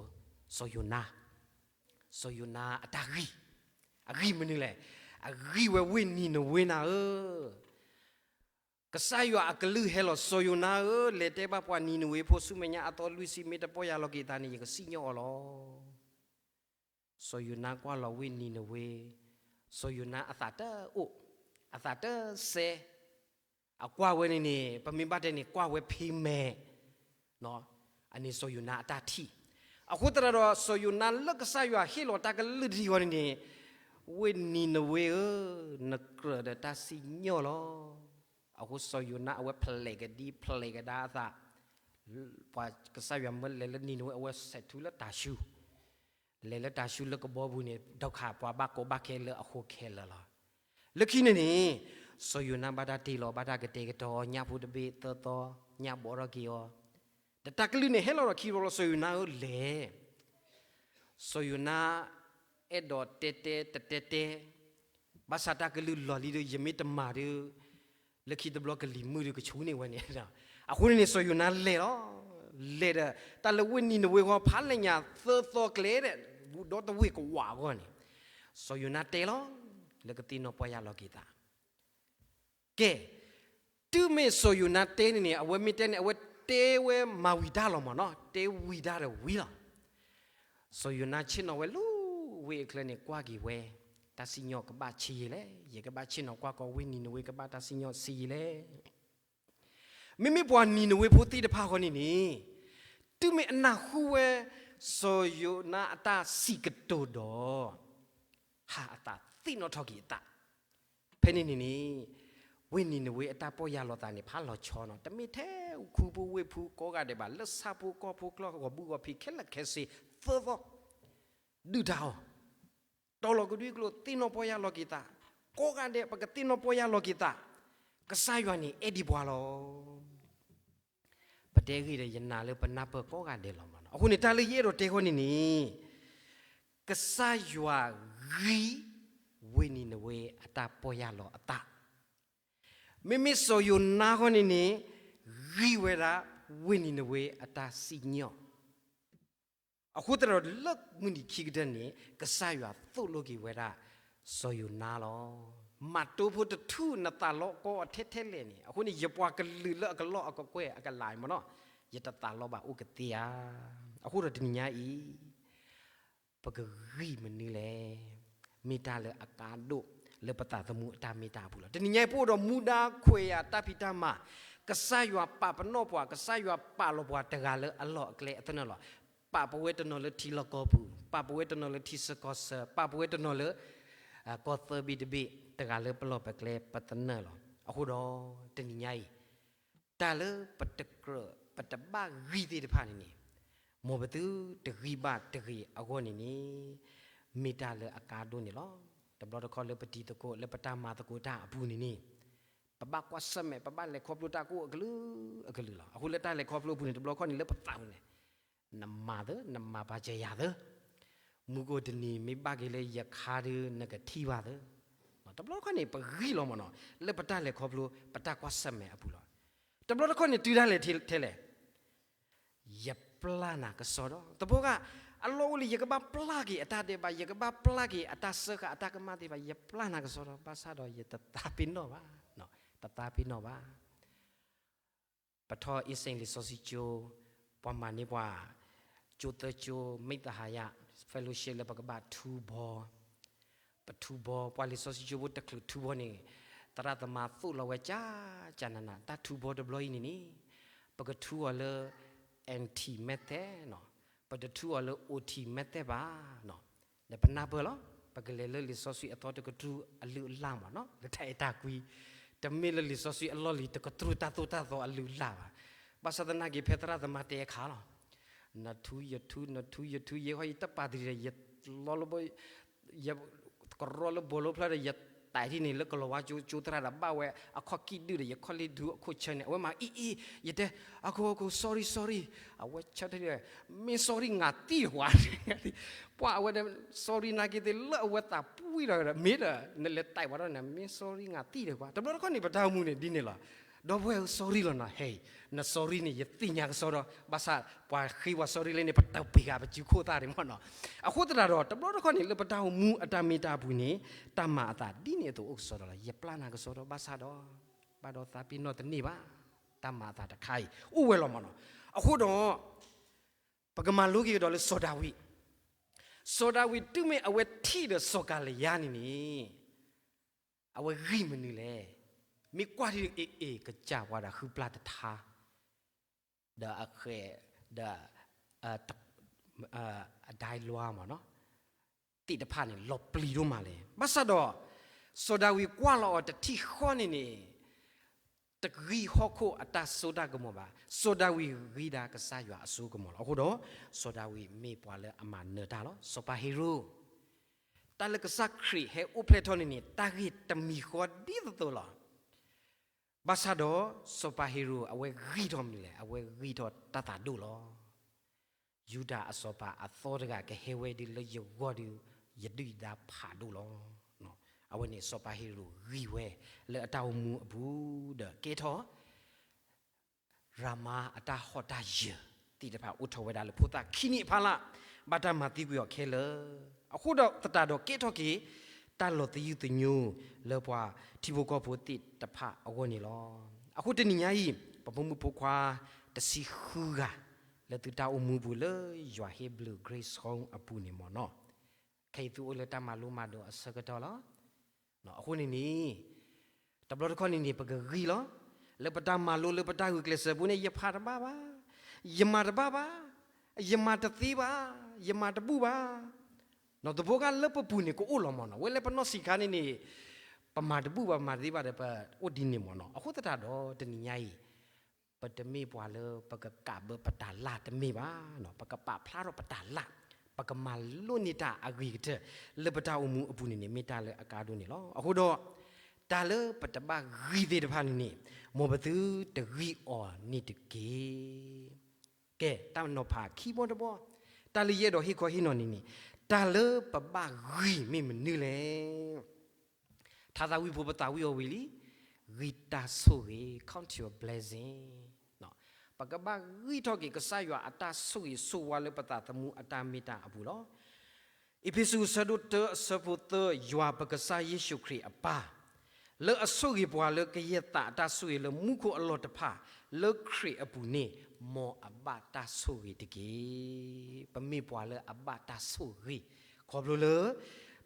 စီၤယိၤနါ, စီၤယိၤနါအတၢ်ဂံၢ်, အဂံၢ်မနုၤလဲၣ်, အဂံၢ်ဝဲဝ့ၢ်နံၤနဝ့နၤဧၢ, ကစၢ်ယွၤအကလုၢ်ဟဲလီၤ, စီၤယိၤနါဧၢ, လဲၤတဲဘၣ်ပှၤနံၤနဝ့ဖိ ဆူမဲာ်ညါအသီလွံၢ်ဆံ မ့ၢ်တပီၢ်ယၢ်လီၤက့ၤသးန့ၣ် ယကစံၣ်ညီၣ်အီၤလီၤ. စီၤယိၤနါကွၢ်လီၤဝ့ၢ်နံၤနဝ့, စီၤယိၤနါအသးတအိၣ်, အသးတစဲး, အကွၢ်ဝဲန့ၣ်န့ၣ် ပမ့ၢ်ဘၣ်တဲန့ၣ် ကွၢ်ဝဲဖံးမဲာ်, အန့ၣ်စီၤယိၤနါအတၢ်ထံၣ်. အဃိသတးဒီး စီၤယိၤနါလၢကစၢ်ယွၤဟ့ၣ်လီၤတၢ်ကလုၢ်တထံၣ်အီၤန့ၣ်န့ၣ်, ဝ့ၢ်နံၤနဝ့ဧၢ, နကြၢးဒီးတၢ်စံၣ်ညီၣ်လီၤ. အဃိစီၤယိၤနါအဝဲဖျဲးကဒံဖျဲးကဒါအသး, ပှၤကစၢ်ယွၤမၢလဲၤလၢနံၤနဝ့ အဝဲဆဲးထူလၢတၤၡူ လဲၤလၢတၤၡူလၢကဘီပူၤန့ၣ် ဒီးခးပှၤဘၣ်ကီဘၣ်ခဲလၢအဃိခဲလၢာ်လီၤ. လၢခံန့ၣ်န့ၣ်, စီၤယိၤနါဘၣ်တၢ်တ့ၢ်လီၤ ဘၣ်တၢ်ကတဲာ်ကတီၤအီၤ ညၣ်ဖိတဘ့ၣ်သၢသီ, ညၣ်ဘီထီၣ်က့ၤအီၤ, ဒီးတၢ်ကလုၢ်န့ၣ်ဟဲလီၤဒီးခံဘျီလီၤ စီၤယိၤနါဧၢလဲၤ စီၤယိၤနါ အဲၣ်ဒိးတဲတဲတတဲတဲ, ဘၣ်ဆၣ်တၢ်ကလုၢ်လီၤလံဒီး ယမ့ၢ်တမၤဒီး, လၢခံတဘျီကလံၤမုၢ်ဒီးကဆူန့ၢ်ဝဲန့ၣ်, အဃိန့ၣ်န့ၣ် စီၤယိၤနါလဲၤလီၤ. လဲၤဒီး တၢ်လၢဝ့ၢ်နံၤနဝ့ဃီ ဖးလဲၢ်ညါသၢသီကျဲဒီး ဘူးဒီတဝ့ၢ်ကဝးအဂီၢ်န့ၣ်, စီၤယိၤနါတဲလီၤ, လၢကသ့ၣ်နီၣ်ပီၢ်ယၢ်လီၤက့ၤသး ကဲ, တုၤမ့ၢ်စီၤယိၤနါတဲန့ၣ်န့ၣ် အဝဲမ့ၢ်တဲန့ၣ် အဝဲတဲဝဲမၤဝံၤတၢ်လီၤမ့ၢ်နီၤ, တဲဝံၤတၢ်ဒီးဝံၤလီၤ. စီၤယိၤနါဆ့ၣ်နီၤဝဲလၢဝ့ၢ်အချၢန့ၣ် ကွၢ်က့ၤဝဲ, တၢ်စံၣ်ညီၣ်ကဘၣ်ဆံးယံာ်လဲၣ်, ယကဘၣ်ဆ့ၣ်နီၤကွၢ်ကီးဝ့ၢ်နံၤနဝ့ကဘၣ်တၢ်စံၣ်ညီၣ်ဆံးယံာ်လဲၣ်. မ့မ့ၢ်ပှၤနံၤနဝ့ဖိသ့ၣ်တဖၣ်ဃီန့ၣ်န့ၣ်, တုၤမ့ၢ်အနၢ်ဟူဝဲ စီၤယိၤနါအတၢ်စံးကတိၤဒီး, ဟးအသးသ့ၣ်နီၣ်ထီၣ်က့ၤအသး, ဖဲန့ၣ်န့ၣ်န့ၣ်, ဝ့ၢ်နံၤနဝ့အတၢ်ပီၢ်ယၢ်လီၤသးန့ၣ် ဖးလီၤဆီနီၤ, တမ့ၢ်ထဲခူဖိဝ့ၢ်ဖိကိးဂၤဒဲးဘၣ်, လၢဆၣ်ဖိကီၢ်ဖိကျီၢ်ဂီၤဘုၣ်ဂီၤဖံးခဲလၢာ်ခဲဆ့, သၢသီ ဒုၣ်ဒါအီၤ, တီၤလီၤကဒွံကျိာ်သ့ၣ်နီၣ်ပီၢ်ယၢ်လီၤက့ၤသး, ကိးဂၤဒဲးပကသ့ၣ်နီၣ်ပီၢ်ယၢ်လီၤက့ၤသး, ကစၢ်ယွၤန့ၣ်အဲၣ်ဒံးပှၤလီၤ. ပတဲဂ့ၢ်ဒီးယနာ်လၢပနၢ်ပၢၢ်ကိးဂၤဒဲးလီၤမ့ၢ်နီၤ. အဃိန့ၣ် တၢ်လၢယအဲၣ်ဒိးတဲဃီန့ၣ်န့ၣ်, ကစၢ်ယွၤဂံၢ်ဝ့ၢ်နံၤနဝ့အတၢ်ပီၢ်ယၢ်လီၤအသး, မ့မ့ၢ်စီၤယိၤနါဃီန့ၣ်န့ၣ်, ဂံၢ်ဝဲဒၣ် ဝ့ၢ်နံၤနဝ့အတၢ်စံၣ်ညီၣ်. အဃိသတးဒီးလၢမုၢ်နံၤခံကတၢၢ်န့ၣ် ကစၢ်ယွၤသိၣ်လိက့ၤဝဲဒၣ် စီၤယိၤနါလီၤ. မၤတိဖိတထူၣ် နသးလီကီအီၤထဲထဲလဲၣ်န့ၣ်, အဃိန့ၣ် ယပှၤကလုာ်လၢအကလီၢ်အကကွဲၢ်အကလၤမ့ၢ်နီၤ, ယတသးလီဘၣ်အိၣ်ကသ့ဧါ. အဃိဒီးတနံၤညါအံၤ ပကဂံၢ်မနုၤလဲၣ်. မ့ၢ်တၢ်လၢအကါဒိၣ်လၢပသးသမူအတၢ်မ့ၢ်တၢ်အပူၤလီၤ. တနံၤညါအံၤ ပအိၣ်ဒီးမူဒါခွဲးယာ်တၢ်ဖံးတၢ်မၤ, ကစၢ်ယွၤပာ်ပနီၣ်ပှၤ, ကစၢ်ယွၤပာ်လီၤပှၤတဂၤလၢအလီၢ်အကျဲအသနၢၣ်လီၤ. ပာ်ပဝဲတနီၤလၢထံလီၢ်ကီၢ်ပူၤ, ပာ်ပဝဲတနီၤလၢထံဆၢကီၢ်ဆၢ, ပာ်ပဝဲတနီၤလၢ ကီၢ်သၢဘ့ၣ်တဘ့ၣ်, တဂၤလၢပလီၢ်ပကျဲပသနၢၣ်လီၤ. အဃိဒီးတနံၤညါအံၤ တၢ်လၢပတကြၢးပတဘၣ်ဂံၢ်သ့ၣ်တဖၣ်န့ၣ်န့ၣ်, မ်ပသုတဂံၢ်ဘၣ်တဂ့ၤအဂီၢ်န့ၣ်န့ၣ်, မ့ၢ်တၢ်လၢအကါဒိၣ်န့ၣ်လီၤ. တဘျီတခီၣ်လၢပတံၤသကိး လၢပတၢ်မၤသကိးတၢ်အပူၤန့ၣ်န့ၣ်, ပဘၣ်ကွၢ်ဆၢၣ်မဲာ် ပဘၣ်လဲၤခီဖျိတၢ်ကအိၣ်အကလုာ်အကလုာ်လီၤ. အဃိလၢတၢ်လဲၤခီဖျိအပူၤန့ၣ် တဘျီခီၣ်န့ၣ်လၢပသးပူၤန့ၣ်, နမၤသၢ, နမၤပာ်စၢၤယၤသၢ, မူခိၣ်တနံၤမ့ၢ်ဘၣ်က့ၤလၢယခါဒီး နကထံၣ်ဘၣ်သၢ. တဘျီတခီၣ်န့ၣ် ပဂံၢ်လီၤမ့ၢ်နီၤ, လၢပတၢ်လဲၤခီဖျိ ပတၢ်ကွၢ်ဆၢၣ်မဲာ်အပူၤလီၤ. တဘျီတခီၣ်န့ၣ် တုၤဒၣ်လဲာ်ထဲလဲၣ်, ယပျၢ်နၤကစီဒီ, သပှၢ်က အလီၢ်အိၣ်လံ ယကဘၣ်ပျၢ်က့ၤအတၢ်ဒဲးဘး, ယကဘၣ်ပျၢ်က့ၤအတၢ်စၢဃာ်အတၢ်ကမၣ်သ့ၣ်တဖၣ်, ယပျၢ်နၤကစီဒီ, ဘၣ်ဆၣ်ဒီးယတသးပ့ၤနီၣ်ဘၣ်, တသးပ့ၤနီၣ်ဘၣ်. ပထီၣ်အ့စ့ၣ်လံာ်စီဆှံကၠိ, ပှၤမၤန့ၢ်ပှၤ ကၠိသၢကၠိ မိသဟါယ fellowship လၢပကဘၣ်ထူဘီ, ပထူဘီ, ပှၤလံာ်စီဆှံကၠိဖိတချုးထူဘီန့ၣ်, သရၣ်သမါသိၣ်လီၤဝဲကၠၢ်ကၠၢ်နးနး, တၢ်ထူဘီတဘျီအံၤန့ၣ်န့ၣ်, ပကထူအီၤလၢ NT method, ပတထူအီၤလၢ OT method ဘၣ်. ဒီးပနၢ်ပၢၢ်လီၤ, ပကလဲၤလၢလံာ်စီဆှံအသီတကတြူၢ်အလုၢ်အလၢ်မ့ၢ်နီၤ, လၢတၢ်အဲၣ်တၢ်ကွံ, တမ့ၢ်လၢလံာ်စီဆှံအလီၢ်လံၤတကတြူၢ်တၢ်သိၣ်တၢ်သီအလုၢ်အလၢ်ဘၣ်. ဘၣ်ဆၣ်သနာ်က့ ဖဲသရၣ်သမါတဲအခါလီၤ, နထူယထူ, နထူယထူ, ယဲဃီယတပာ်တရံးဒီး ယလီလၢဘီ ယကရီလၢဘီလိဖျၢၣ်ဒီး ယတဲထံၣ်န့ၣ် လၢကလီၤဝါကၠိ ကၠိသရၣ်ဒီး ဘၣ်ဝဲအခီၣ်ကံၣ်ဒုၣ်ဒီး ယခီၣ်လ့ၣ်ဒုအခိၣ်ဆၢန့ၣ်, အဝဲမၤအံၤအံၤ, ယတဲ, အခိၣ်အခိၣ် sorry sorry, အဝဲဆၢထၢၣ်, မ့ၢ် sorry နၤသံတဝါ, ပှၤအဝဲဒီး sorry နာ်က့သ့ၣ်လၢအဝဲသးပှံၢ်လီၤဒီး မ့ၢ်ဒီး နလဲၤတဲပှၤဒီးန့ၣ် မ့ၢ် sorry နၤသံတဝါ, တဘျီတခီၣ်န့ၣ် ပတၢ်အိၣ်မူန့ၣ် ဒ်န့ၣ်လီၤ. ဒီပုၢ်ဝဲၢ်ဧၢ sorry လီၤနီၤ, ဟဲ, န sorry န့ၣ် ယသ့ၣ်ညါကစီဒီ, ဘၣ်ဆၣ်ပှၤဃ့ပှၤ sorry လၢန့ၣ် ပတပ့ၤဃာ်ပစုခိၣ်သၣ်န့ၣ်မ့ၢ်နီၤ. အဃိသတးဒီး တဘျီတခီၣ်န့ၣ် လၢပတၢ်အိၣ်မူအတၢ်မ့ၢ်တၢ်ပူၤန့ၣ် တၢ်မၤအသးဒ်န့ၣ်အသိးအိၣ်ကစီဒီလီၤ. ယပျၢ်နၤကစီဒီ ဘၣ်ဆၣ်ဒီး ဘၣ်ဒီးသးပ့ၤနီၣ်တန့ၢ်ဘၣ်, တၢ်မၤအသးတခါအံၤ အိၣ်ဝဲလီၤမ့ၢ်နီၤ. အဃိဒီး ပကမၤလိက့ၤကဒီးလၢစီၤဒၤဝံး, စီၤဒၤဝံးတုၤမ့ၢ်အဝဲထံၣ်ဒီးစီၤကၤလယါန့ၣ်န့ၣ် အဝဲဂံၢ်မနုၤလဲၣ်. မ့ၢ်ကွၢ်ထံၣ်အ့ၣ်အ့ၣ် ကစၢ်ပှၤဒီးဃုပျၢ်တထါ, ဒီးအဃဲး, ဒီး အဒၢလွါမ့ၢ်နီၤ, သ့ၣ်တဖၣ်န့ၣ် လီၤပျံၤဒိၣ်မးလဲၣ်. ဘၣ်ဆၣ်ဒီး စီၤဒၤဝံးကွၢ်လီၤအီၤတထံၣ်ဃီန့ၣ်န့ၣ် တဂံၢ်ဟီၣ်ခိၣ်အတၢ်စိတၢ်ကမီၤဘၣ်. စီၤဒၤဝံးဂံၢ်ဒၣ်ကစၢ်ယွၤအစိကမီၤလီၤ. အဃိဒီး စီၤဒၤဝံးမ့ၢ်ပှၤလၢအမၤနၢၤတၢ်လီၤ. စီၤပၤဟ့ရိၣ်, တၢ်လၢကစၢ်ခရံာ်ဟဲအိၣ်ဖျဲၣ်ထီၣ်န့ၣ်န့ၣ် တၢ်ဂ့ၢ်တမံၤဃီဒ်သိးသိးလီၤ. ဘၣ်ဆၣ်ဒီး စီၤပၤဟ့ရိၣ် အဝဲဂံၢ်ထီၣ်မနုၤလဲၣ်, အဝဲဂံၢ်ထီၣ်တၢ်သးဒိၣ်လီၤ. ယူဒၤအစီၤပၤအသီတဂၤကဟဲဝဲဒၣ်လၢယဂီၢ်ဒီး ယဒုၣ်ယဒါဖးဒိၣ်လီၤ. အဝဲန့ၣ် စီၤပၤဟ့ရိၣ်ဂံၢ်ဝဲလၢအတၢ်အိၣ်မူအပူၤဒီးကဲထီၣ် ရၤမါအတၢ်ဟီၣ်တၢ်ယၢၤသ့ၣ်တဖၣ် အိၣ်ထီၣ်ဝဲဒၣ်လၢဖိသၣ်ခံနံၣ်အဖီလာ်, ဘၣ်တၢ်မၤသံကွံာ်အီၤခဲလၢာ်. အဃိဒီးသတးဒီးကဲထီၣ်က့ၤ တၢ်လီၤသယုၢ်သညိလၢပှၤထံဖိကီၢ်ဖိသ့ၣ်တဖၣ်အဂီၢ်န့ၣ်လီၤ. အဃိတနံၤညါအံၤ ပဖိမုၣ်ဖိခွါတဆံဃုဂၤ လၢသုတၢ်အိၣ်မူပူၤလၢယွၤဟ့ၣ်ဘျုး Grace Home အပူၤန့ၣ်မ့ၢ်နီၤ, ခဲအံၤသုအိၣ်လၢတၢ်မၤလိမၤဒိးအဆၢကတီၢ်လီၤ. အဃိန့ၣ်န့ၣ် တဘျီတခီၣ်န့ၣ်န့ၣ် ပကဂံၢ်လီၤ. လၢပတၢ်မၤလိလၢပတၢ်ဂုာ်ကျဲးစၢးပူၤန့ၣ် ယဖးတဘၣ်ဘၣ်, ယမၤတဘၣ်ဘၣ်, ယမၤတသ့ဘၣ်, ယမၤတဘူၣ်ဘၣ်. နီၢ်သဖိကါလၢပပူၤန့ၣ်ကအိၣ်လီၤမ့ၢ်နီၤ, ဝဲလၢပနီၢ်ဆံးခါန့ၣ်န့ၣ် ပမၤတဘူၣ်ဘၣ် ပမၤတသ့ဘၣ်ဒီး ပအိၣ်ဒ်န့ၣ်မ့ၢ်နီၤ. အဃိသတးဒီးတနံၤညါအံၤ ပတမ့ၢ်ပှၤလၢပကကးဘၢပတၢ်လၢ်တမ့ၢ်ဘၣ်, ပကပာ်ဖျါထီၣ်ပတၢ်လၢ်, ပကမၤလိန့ၢ်တၢ်အဂ့ၤကတၢၢ် လၢပတၢ်အိၣ်မူအပူၤန့ၣ်န့ၣ် မ့ၢ်တၢ်လၢအကါဒိၣ်န့ၣ်လီၤ. အဃိဒီး တၢ်လၢပတဘၣ်ဂံၢ်သ့ၣ်တဖၣ်န့ၣ်န့ၣ် မ်ပသုတဂံၢ်အီၤန့ၣ်တက့ၢ်. ကဲ တၢ်နီၤဖးခံဘီတဘီ, တၢ်လၢယအဲၣ်ဒိးဟ့ၣ်ခီဟ့ၣ်နီၤန့ၣ်န့ၣ် တၢ်လၢပဘၣ်ဂံၢ်မ့ၢ်မနုၤလဲၣ်. ထါသးဝံၣ်ဖိပသးဝံၣ်အီၤဝံၤလံ, ဂံၢ်တၢ်ဆိၣ်ဂ့ၤ, count your blessing. ပကဘၣ်ဂံၢ်ထီၣ်က့ၤကစၢ်ယွၤအတၢ်ဆိၣ်ဂ့ၤဆိၣ်ဝါလၢပသးသမူအတၢ်မ့ၢ်တၢ်အပူၤလီၤ. အ့းဖ့းစူး အဆၢဒိၣ်တၢ အဆၢဖိသၢ, ယွၤပကစၢ်ယ့ၣ်ၡူးခရံာ်အပၢ်, လၢအဆိၣ်ဂ့ၤပှၤလၢကယဲၢ်သးအတၢ်ဆိၣ်ဂ့ၤလၢမူခိၣ်အလီၢ်တဖၣ်, လၢခရံာ်အပူၤန့ၣ်, မ်အဘၣ်တၢ်ဆိၣ်ဂ့ၤတက့ၢ်. ပမ့ၢ်ပှၤလၢအဘၣ်တၢ်ဆိၣ်ဂ့ၤ, ခီဖျိလၢ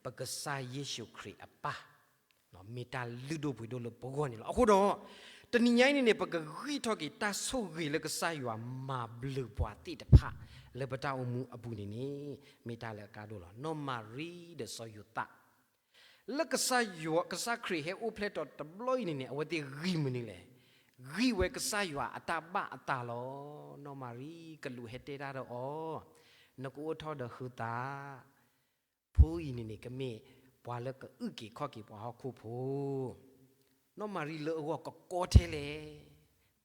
ပကစၢ်ယ့ၣ်ၡူးခရံာ်အပၢ် မ့ၢ်တၢ်လုၢ်ဒိၣ်ပှ့ၤဒိၣ်လၢပဂီၢ်န့ၣ်လီၤ. အဃိဒီး, တနံၤညါအံၤန့ၣ်န့ၣ် ပကဂံၢ်ထီၣ်က့ၤတၢ်ဆိၣ်ဂ့ၤလၢကစၢ်ယွၤမၤဘျုးပှၤသ့ၣ်တဖၣ် လၢပတၢ်အိၣ်မူအပူၤန့ၣ်န့ၣ်, မ့ၢ်တၢ်လၢအကါဒိၣ်လီၤ. နီၢ်မၤရံဒီးစီၤယိၤသး, လၢကစၢ်ယွၤ, ကစၢ်ခရံာ်ဟဲအိၣ်ဖျဲၣ်ထီၣ်တဘျီအံၤန့ၣ်န့ၣ် အဝဲသ့ၣ်ဂံၢ်မနုၤလဲၣ်, ဂံၢ်ဝဲကစၢ်ယွၤအတၢ်ဘၣ်အသးလီၤ. နီၢ်မၤရံကလူးဟဲတဲတၢ်ဒီးအီၤ, နကအိၣ်ထီၣ်ဒီးဟုသး ဖိအံၤန့ၣ်န့ၣ် ကမ့ၢ်ပှၤလၢကအုၣ်က့ၤခီၣ်က့ၤပှၤဟီၣ်ခိၣ်ဖိ, နီၢ်မၤရံလၢအဂီၢ်ကကီထဲလဲၣ်,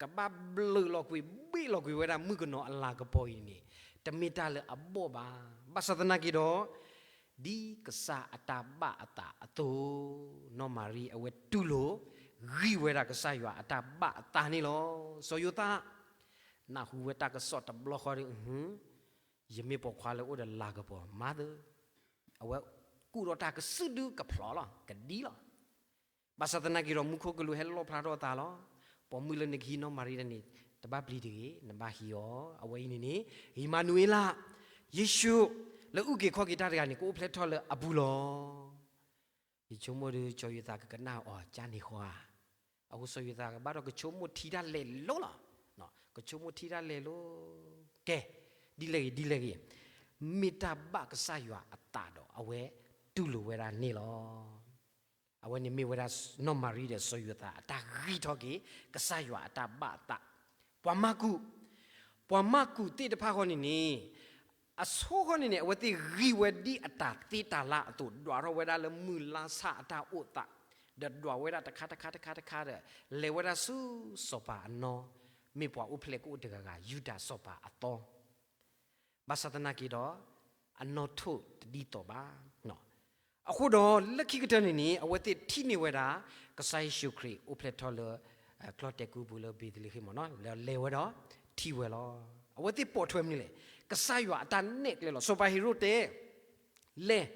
ကဘၣ်ဘျုးလီၤကွံာ်ဘ့ၣ်လီၤကွံာ်ဝဲဒၣ်မုၣ်ကနီၤအလၤကပီၤအံၤန့ၣ်, တမ့ၢ်တၢ်လၢအဘီၣ်ဘၣ်. ဘၣ်ဆၣ်သနာ်က့ဒီး, ဒ်ကစၢ်အတၢ်ဘၣ်အသးအသိး, နီၢ်မၤရံအဝဲတူၢ်လိာ်, ဂံၢ်ဝဲဒၣ်ကစၢ်ယွၤအတၢ်ဘၣ်အသးန့ၣ်လီၤ. စီၤယိၤသး, နၢ်ဟူဝဲတၢ်ကစီၣ်တဘျီဃီဒီး, ယမ့ၢ်ပိာ်ခွါလၢအိၣ်ဒီးလၤကပီၤမးသၢ, အဝဲကူၣ်ထီၣ်တၢ်ကစုၣ်ဒုကဖျိးလီၤ, ကဒံလီၤ. ဘၣ်ဆၣ်သနာ်က့ဒီး မူခိၣ်ကလူးဟဲလီၣ်ဖျါထီၣ်အသးလီၤ. ပိာ်မုၣ်လၢနကဟံးနီၢ်မၤရံဒၣ်န့ၣ်, တဘၣ်ပျံၤတဂ့ၤ, နဘၣ်ဟံးအီၤ. အဝဲအံၤန့ၣ်န့ၣ်, အံၣ်မၤနူၤအ့လး, ယ့ၣ်ၡူး, လၢအုၣ်က့ၤခီၣ်က့ၤတၢ်တဂၤန့ၣ် ကအိၣ်ဖျဲၣ်ထီၣ်လၢအပူၤလီၤ. ယဆိကမိၣ်ဒီး စီၤယိၤသးကကနၣ်အီၤကန့ၣ်ဃီဧါ. အဃိစီၤယိၤသးကဘၣ်ဒီးကဆိကမိၣ်ထံတၢ်လဲၤလိၤလီၤ. ကဆိကမိၣ်ထံတၢ်လဲၤလိၤ, ကဲ, ဒ်လဲၣ်ဂ့ၤ, ဒ်လဲၣ်ဂ့ၤ, မ့ၢ်တၢ်ဘၣ်ကစၢ်ယွၤအသးဒီး အဝဲတူၢ်လိာ်ဝဲဒၣ်န့ၣ်လီၤ. အဝဲန့ၣ်မ့ၢ်ဝဲဒၣ်နီၢ်မၤရံဒီးစီၤယိၤသးအတၢ်ဂံၢ်ထီၣ်က့ၤ ကစၢ်ယွၤအတၢ်ဘၣ်အသး. ပှၤမၢ်ကူး, ပှၤမၢ်ကူးသ့ၣ်တဖၣ်ဃီန့ၣ်န့ၣ်, အဆိဃီန့ၣ်န့ၣ် အဝဲသ့ၣ်ဂံၢ်ဝဲဒ်အတၢ်သ့တၢ်လၢအသိး ဒွးထီၣ်ဝဲဒၣ်လၢမုၢ်လါဆၣ်အတၢ်အိၣ်သး, ဒီးဒွးဝဲဒၣ်တခါတခါတခါတခါဒီး လဲၤဝဲဒၣ်ဆူစီၤပၤအနီၢ်, မ့ၢ်ပှၤအိၣ်ဖျဲၣ်ကအိၣ်တဂၤဂၤ ယူဒၤစီၤပၤအသီ ဘၣ်ဆၣ်သနာ်က့ဒီး, အနီၢ်ထိၣ်တဒ်သိးဘၣ်. အဃိဒီးလၢခံကတၢၢ်န့ၣ်န့ၣ် အဝဲသ့ၣ်ထံၣ်န့ၢ်ဝဲဒၣ် ကစၢ်ယ့ၣ်ၡူးခရံာ်အိၣ်ဖျဲၣ်ထီၣ်လၢ ကျီၢ်တဲာ်ကူပူၤလၢဘ့းသလ့ဃ့ၣ်မ့ၢ်နီၤ, လၢလဲၤဝဲဒီးထံၣ်ဝဲလီၤ. အဝဲသ့ၣ်ပိာ်ထွဲမနုၤလဲၣ်, ကစၢ်ယွၤအတၢ်နဲၣ်ကျဲလီၤ. စီၤပၤဟ့ၤရိာ်တဲ လဲၤ,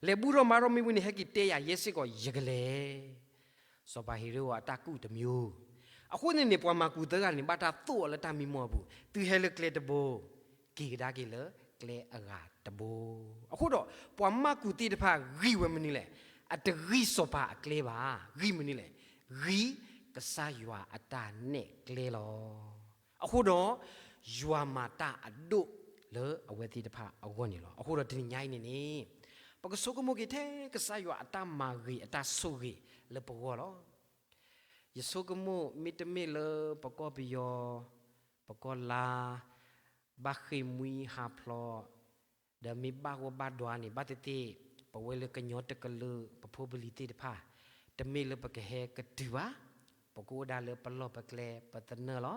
လဲၤဘူၣ်ထီၣ်မၤထီၣ်မ့ၢ်ဝံၤန့ၣ် ဟဲက့ၤတဲယၤယဲစ့ၢ်ကီး ယကလဲၤ. စီၤပၤဟ့ၤရိာ်အတၢ်ကူၣ်တမံၤ, အဃိန့ၣ်န့ၣ် ပှၤမၢ်ကူးသၢဂၤန့ၣ် ဘၣ်တၢ်သိၣ်အီၤလၢတၢ်မံမီၢ်အပူၤ, သုဟဲလၢကျဲတဘိ, က့ၤကဒါက့ၤလၢကျဲအဂၤတဘိ. အဃိဒီး ပှၤမၢ်ကူးသ့ၣ်တဖၣ်ဂံၢ်ဝဲမနုၤလဲၣ်, အတဂံၢ်စီၤပၤအကျဲဘၣ်, ဂံၢ်မနုၤလဲၣ်, ဂံၢ်ကစၢ်ယွၤအတၢ်နဲၣ်ကျဲလီၤ. အဃိဒီး ယွၤမၤတၢ်အဒိၣ်လၢအဝဲသ့ၣ်တဖၣ်အဂီၢ်န့ၣ်လီၤ. အဃိဒီးတနံၤညါအံၤန့ၣ်န့ၣ်, ပကဆိကမိၣ်က့ၤထဲကစၢ်ယွၤအတၢ်မၤဂ့ၤအတၢ်ဆိၣ်ဂ့ၤလၢပဂီၢ်လီၤ. ယဆိကမိၣ်မ့တမ့ၢ်လၢပကီၢ်ပယီၤ, ပကီၢ်လါ, ဘၣ်ဃ့ၢ်မှံဟးဖျိး, ဒီးမ့ၢ်ဘၣ်ဂီၢ်ဘၣ်ဒွါန့ၣ် ဘၣ်သ့ၣ်သ့ၣ်, ပဝဲလၢကညီတကလုာ် ပဖိပလံၤသ့ၣ်တဖၣ်, တမ့ၢ်လၢပကဟဲကတုၤဘၣ်, ပကအိၣ်ဒၣ်လၢပလီၢ်ပကျဲပသနၢၣ်လီၤ.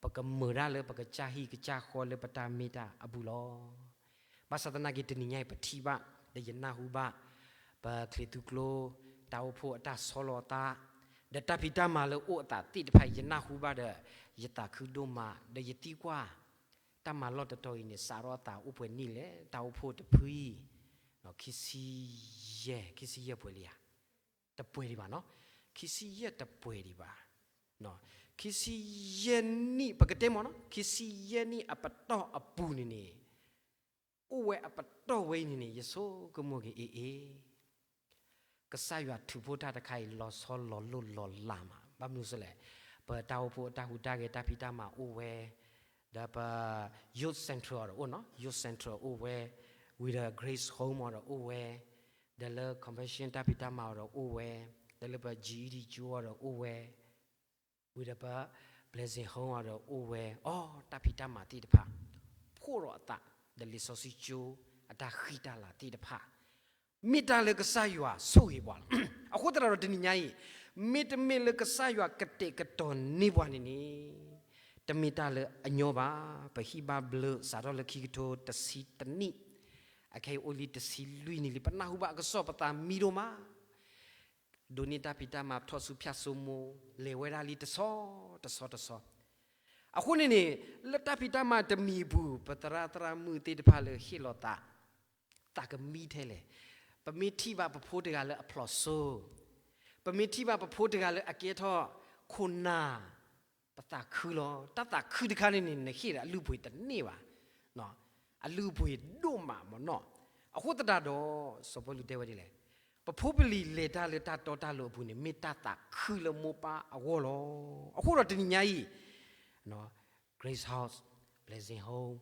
ပကမုာ်ဒၣ်လၢပကစၢ်ဟံၣ်ကစၢ်ဃီလၢပတၢ်မ့ၢ်တၢ်အပူၤလီၤ. ဘၣ်ဆၣ်သနာ်က့တနံၤညါအံၤပထံၣ်ဘၣ်, ဒီးယနၢ်ဟူဘၣ်, ပချံးသူကျိ, တၢ်အိၣ်ဖှိၣ်အတၢ်ဆီလီၤအသး, ဒီးတၢ်ဖံးတၢ်မၤလၢအိၣ်အသးသ့ၣ်တဖၣ်အံၤ ယနၢ်ဟူဘၣ်ဒီး, ယသးခုဒိၣ်မး, ဒီးယသံကွၢ်, တၢ်မၤလီၢ်တတီၤအံၤန့ၣ် စးထီၣ်အသးအိၣ်ပှဲၤနံၣ်လဲၣ်, တၢ်အိၣ်ဖှိၣ်တဖုအံၤ, ခံဆံယဲၢ်, ခံဆံယဲၢ်ပှဲၤလံဧါ, တပှဲၤဒံးဘၣ်နီၤ, ခံဆံယဲၢ်တပှဲၤဒံးဘၣ်, ခံဆံယဲၢ်နံၣ် ပကတဲမ့ၢ်နီၤ, ခံဆံယဲၢ်နံၣ်အပတီၢ်အပူၤန့ၣ်န့ၣ်, အိၣ်ဝဲအပတီၢ်ဝဲအံၤန့ၣ်န့ၣ် ယဆိကမိၣ်က့ၤအ့ၣ်အ့ၣ် ကစၢ်ယွၤထုးဖှိၣ်တၢ်တခါအံၤ လီၤဆီလီၤလိၣ်လီၤလးမး, ဘၣ်မနုၤစလဲၣ်, ပတၢ်အိၣ်ဖှိၣ်အတၢ်ဟူးတၢ်ဂဲၤတၢ်ဖံးတၢ်မၤအိၣ်ဝဲ, ဒီးပ youth central ဒီးအိၣ်နီၤ, youth central အိၣ်ဝဲ, ဝံၤဒီး Grace Home အီၤဒီးအိၣ်ဝဲ, ဒီးလၢ convention တၢ်ဖံးတၢ်မၤအီၤဒီးအိၣ်ဝဲ, ဒီးလၢပ GED ကၠိအီၤဒီးအိၣ်ဝဲ ဝံၤဒီးပ Blessing Home အီၤဒီးအိၣ်ဝဲ, အီ တၢ်ဖံးတၢ်မၤသ့ၣ်တဖၣ်, ဖှိၣ်ဒီးအသး, ဒီးလံာ်စီဆှံကၠိအတၢ်ဃံတၢ်လၤသ့ၣ်တဖၣ်, မ့ၢ်တၢ်လၢကစၢ်ယွၤဆိၣ်ဂ့ၤပှၤလီၤ. အဃိသတးဒီးတနံၤညါအံၤ, မ့တမ့ၢ်လၢကစၢ်ယွၤကတဲာ်ကတီၤန့ၢ်ပှၤန့ၣ်န့ၣ်, တမ့ၢ်တၢ်လၢအညီဘၣ်. ပဟံၣ်ဘၣ်ဘျၢစးထီၣ်လၢခံကထိတဆံတနံၣ်, အခဲအံၤအိၣ်လံတဆံလွံၢ်နံၣ်လံ, ပနၢ်ဟူဘၣ်အကစီၣ်ပသးမံဒိၣ်မး ဒိးန့ၢ်တၢ်ဖံးတၢ်မၤထီၣ်ဆူဖၠၣ်စိမိၤ, လဲၤဝဲဒၣ်လံတဆီတဆီတဆီ. အဃိန့ၣ်န့ၣ် လၢတၢ်ဖံးတၢ်မၤတမံၤအပူၤ ပသရၣ်သရၣ်မုၣ်သ့ၣ်တဖၣ်လၢဟ့ၣ်လီၤသး သးကမံထဲလဲၣ်. ပမ့ၢ်ထံၣ်ဘၣ်ပဖိတဂၤလၢအဖျိးစိ, ပမ့ၢ်ထံၣ်ဘၣ်ပဖိတဂၤလၢအကဲထီၣ်ခိၣ်နၢ်, ပသးခုလီၤ. တၢ်သးခုတခါန့ၣ်န့ၣ် နဟ့ၣ်ဒီးအလုၢ်အပှ့ၤတန့ၢ်ဘၣ်, အလုၢ်အပှ့ၤဒိၣ်မးမ့ၢ်နီၢ်. အဃိသတးဒီး စီၤပီလူးတဲဝဲဒ်လဲၣ်, ပဖိပလံၤလဲၤတၢ်လၢတၢ်တီတၢ်လိၤအပူၤန့ၣ် မ့ၢ်တၢ်သးခုလၢမိၢ်ပၢ်အဂီၢ်လီၤ. အဃိဒီးတနံၤညါအံၤ Grace House, Blessing Home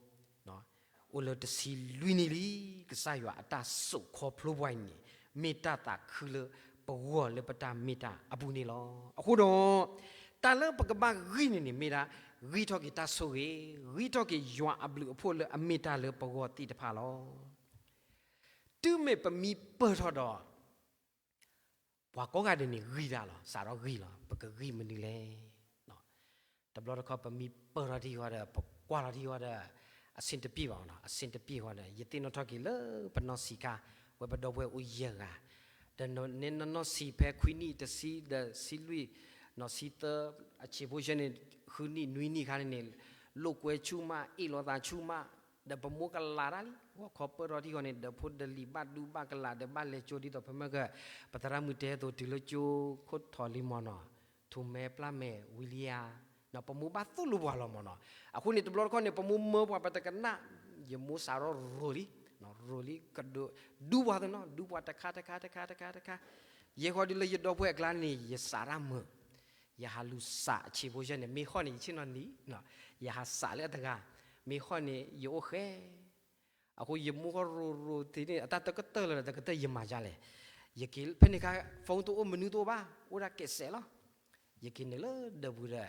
အိၣ်လၢတဆံလွံၢ်နံၣ်လံ, ကစၢ်ယွၤအတၢ်စိာ်ခီဖျိပှၤအံၤန့ၣ် မ့ၢ်တၢ်သးခုလၢပဂီၢ်လၢပတၢ်မ့ၢ်တၢ်အပူၤန့ၣ်လီၤ. အဃိဒီး တၢ်လၢပကဘၣ်ဂံၢ်န့ၣ်န့ၣ် မ့ၢ်ဒၣ် ဂံၢ်ထီၣ်က့ၤတၢ်ဆိၣ်ဂ့ၤ, ဂံၢ်ထီၣ်က့ၤယွၤအဘျုးအဖှိၣ်လၢအမ့ၢ်တၢ်လၢပဂီၢ်သ့ၣ်တဖၣ်လီၤ. တုၤမ့ၢ်ပမံပၢၢ်ထီၣ်ဒီး ပှၤကိးဂၤဒဲးန့ၣ်ဂံၢ်တၢ်လီၤ, စးထီၣ်ဂံၢ်လီၤ. ပကဂံၢ်မနုၤလဲၣ်. တဘျီတခီၣ်ပမံပၢၢ်ထီၣ်ထံဃီဒီး ပကွၢ်ထီၣ်ထံဃီဒီး အဆင်တပြေဘၣ်နီၤ, အဆင်တပြေဃီဒီး ယသ့ၣ်နီၣ်ထီၣ်က့ၤလၢပနီၢ်ဆံးခါ ဝဲပဒီပုၢ်ဝဲၢ်အိၣ်ယဲၢ်ဂၤ, ဒီးနဲနီၢ်နီၢ်ဆံးဖဲခွံနံၣ်တဆံဒီးဆံလွံၢ်, ဆံသၢ, အဆံးဖိဆဲန့ၣ် ဃုနံၣ်နွံနံၣ်ခါန့ၣ်န့ၣ် လိာ်ကွဲဆူၣ်မး အ့ၣ်လိာ်သးဆူၣ်မး, ဒီးပမိၢ်ကလးတၢ်လံ, ဂီၤခီပၢၢ်ထီၣ်ထံဃီန့ၣ် ဒီးဖိဒီးလံၤဘၣ်ဒူဘၣ်ကလးဒီးဘၣ်လဲၤကၠိဒ်သိး ဖဲမ့ၢ်က ပသရၣ်မုၣ်တဲသိးတုၤလၢကၠိခိၣ်ထီၣ်လံမ့ၢ်နီၤ, ထူၣ်မဲပျၢ်မဲာ်ဝံၤလံဧါ, ပမိၢ်ဘၣ်သိၣ်လိပှၤလီၤမ့ၢ်နီၤ. အဃိန့ၣ် တဘျီတခီၣ်န့ၣ် ပမိၢ်မၢပှၤပတကနၣ်, ယမိၢ်စးထီၣ်ရိၤလံ, ရိၤလံကဒိး, ဒူပှၤသ့နီၤ, ဒူပှၤတခါတခါတခါတခါတခါ, ယဲဃီဒ်လၢယဒီပုၢ်ဝဲၢ်အကျါန့ၣ် ယစးတၢ်မုာ်, ယဟးလူၤစးအဆံးဖိဆဲန့ၣ် မ့ၢ်ဟီၣ်န့ၣ် ယဆ့ၣ်နီၤနံၤ, ယဟးစးလၢအတဂၤ, မ့ၢ်ဟီၣ်န့ၣ် ယအိၣ်ဃဲ အဃိယမိၢ်ဃီရိၤရိၤတ့ၢ်န့ၣ် အတၢ်တကတၢၢ်လၢၤဒီးတကတၢၢ်ယမၤဒ်လဲၣ်, ယက့ၤဖဲန့ၣ်ခါ phone တအိၣ်မနုၤတအိၣ်ဘၣ်, အိၣ်ဒၣ်ကဲးစဲးလီၤ. ယက့ၤနုာ်လၢဒၢးပူၤ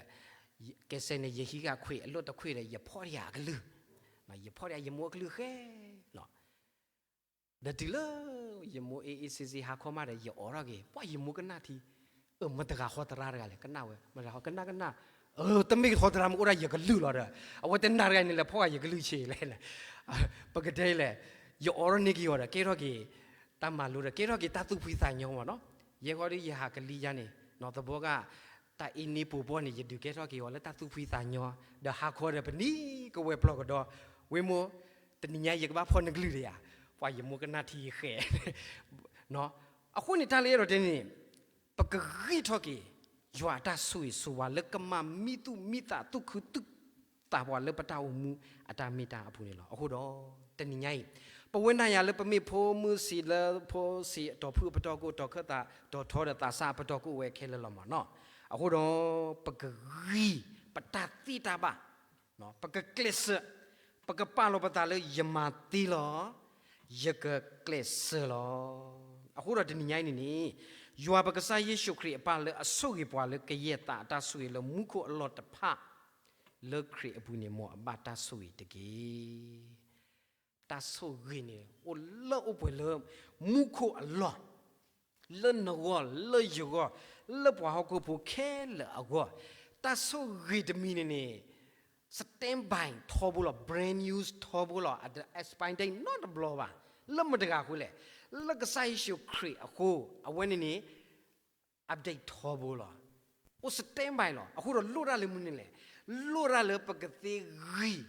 ဒီး ကဲးစဲးန့ၣ် ယဟံးဃာ်ခွံးအလိၣ်တခွံးဒီး ယဖီၣ်တယၤအကလုၢ်, ယဖီၣ်တယၤယမိၢ်အကလုၢ်ဃဲလီၤ. ဒီးတုၤလၢ ယမိၢ် A A C C ဟါခီမးဒီး ယအိးထီၣ်က့ၤ ပှၤယမိၢ်ကနၣ်ထံ, အၢ မတၤတဂၤဟီသရၣ်တဂၤလဲၣ်, ကနၣ်ဝဲ, မတၤတဂၤဟီ ကနၣ်ကနၣ်, အၢ တမ့ၢ်ဟီသရၣ်မ့ၢ်အိၣ်ဒၣ်ယကလုၢ်လီၤဒီး အဝဲတနၤတဂၤန့ၣ်လဲၤဖီၣ်ဃာ်ယကလုၢ်ဆ့လဲၣ်, ပကတဲလဲၣ်, ယအိးထီၣ်န့ၢ်က့ၤအီၤဒီး ကဲထီၣ်က့ၤ တၢ်မၤလိဒီး ကဲထီၣ်က့ၤတၢ်သူၣ်ဖှံသးညီမ့ၢ်နီၤ, ယဲဃီဒီးယဟးကလံၤယါန့ၣ် နီၢ်သဘီက တၢ်အ့န့ပူၤဘီန့ၣ် ယဒုးကဲထီၣ်က့ၤအီၤလၢတၢ်သူၣ်ဖှံသးညီ, ဒီးဟါခီဒီးပနံၤကဝဲၤပျီၢ်ကဒီး, ဝ့ၢ်မိၢ်, တနံၤညါယကဘၣ်ဖီၣ်နကလုၢ်ဒီးယၤ, ပှၤယမိၢ်ကနၣ်ထံယဃဲ အဃိန့ၣ် တၢ်လၢအဲၣ်ဒိးတဲန့ၣ် ပကဂံၢ်ထီၣ်က့ၤ ယွၤအတၢ်ဆိၣ်ဂ့ၤဆိၣ်ဝါလၢကမၤမံသူၣ်မံသးသူၣ်ခုသူၣ်သးပှၤလၢပတၢ်အိၣ်မူအတၢ်မ့ၢ်တၢ်အပူၤန့ၣ်လီၤ. အဃိဒီး တနံၤညါအံၤ ပဝဲနၤယၤလၢပမ့ၢ်ဖိမုၣ်ဆံးလၢဖိဆံးအတီၢ်ဖုအပတီၢ်ကိၣ် တီၢ်ခၢၣ်သးတီၢ်ထီဒီးသးစၢ်အပတီၢ်ကိၣ်ဝဲခဲလၢာ်လီၤမ့ၢ်နီၤ. အဃိဒီး ပကဂံၢ် ပတၢ်သ့တၢ်ဘၣ် ပကကျဲးစၢး, ပကပာ်လီၤပသးလၢယမၤသ့လီၤ, ယကကျဲးစၢးလီၤ. အဃိဒီးတနံၤညါအံၤန့ၣ်န့ၣ် ယွၤပကစၢ်ယ့ၣ်ၡူးခရံာ်အပၢ်လၢအဆိၣ်ဂ့ၤပှၤလၢကယဲၢ်သးအတၢ်ဆိၣ်ဂ့ၤလၢမူခိၣ်အလီၢ်တဖၣ် လၢခရံာ်အပူၤန့ၣ် မ်အဘၣ်တၢ်ဆိၣ်ဂ့ၤတက့ၢ်. တၢ်ဆိၣ်ဂ့ၤန့ၣ် အိၣ်လၢအိၣ်ပှဲၤလၢမူခိၣ်အလီၢ် လၢနဂီၢ် လၢယဂီၢ် လၢပှၤဟီၣ်ခိၣ်ဖိခဲလၢာ်အဂီၢ်, တၢ်ဆိၣ်ဂ့ၤတမံၤန့ၣ်န့ၣ် standby ထီဘိလီၤ, brand new ထီဘိလီၤ, အတ expire date နီတဘျီဘၣ်. လၢမတၤတဂၤအဃိလဲၣ်, လၢကစၢ်ယ့ၣ်ၡူးခရံာ်အဃိ, အဝဲန့ၣ်န့ၣ် update ထီဘိလီၤ, အိၣ် standby လီၤ. အဃိဒီးလိၣ်တၢ်လၢမနုၤလဲၣ်, လိၣ်တၢ်လၢပကသ့ဂံၢ်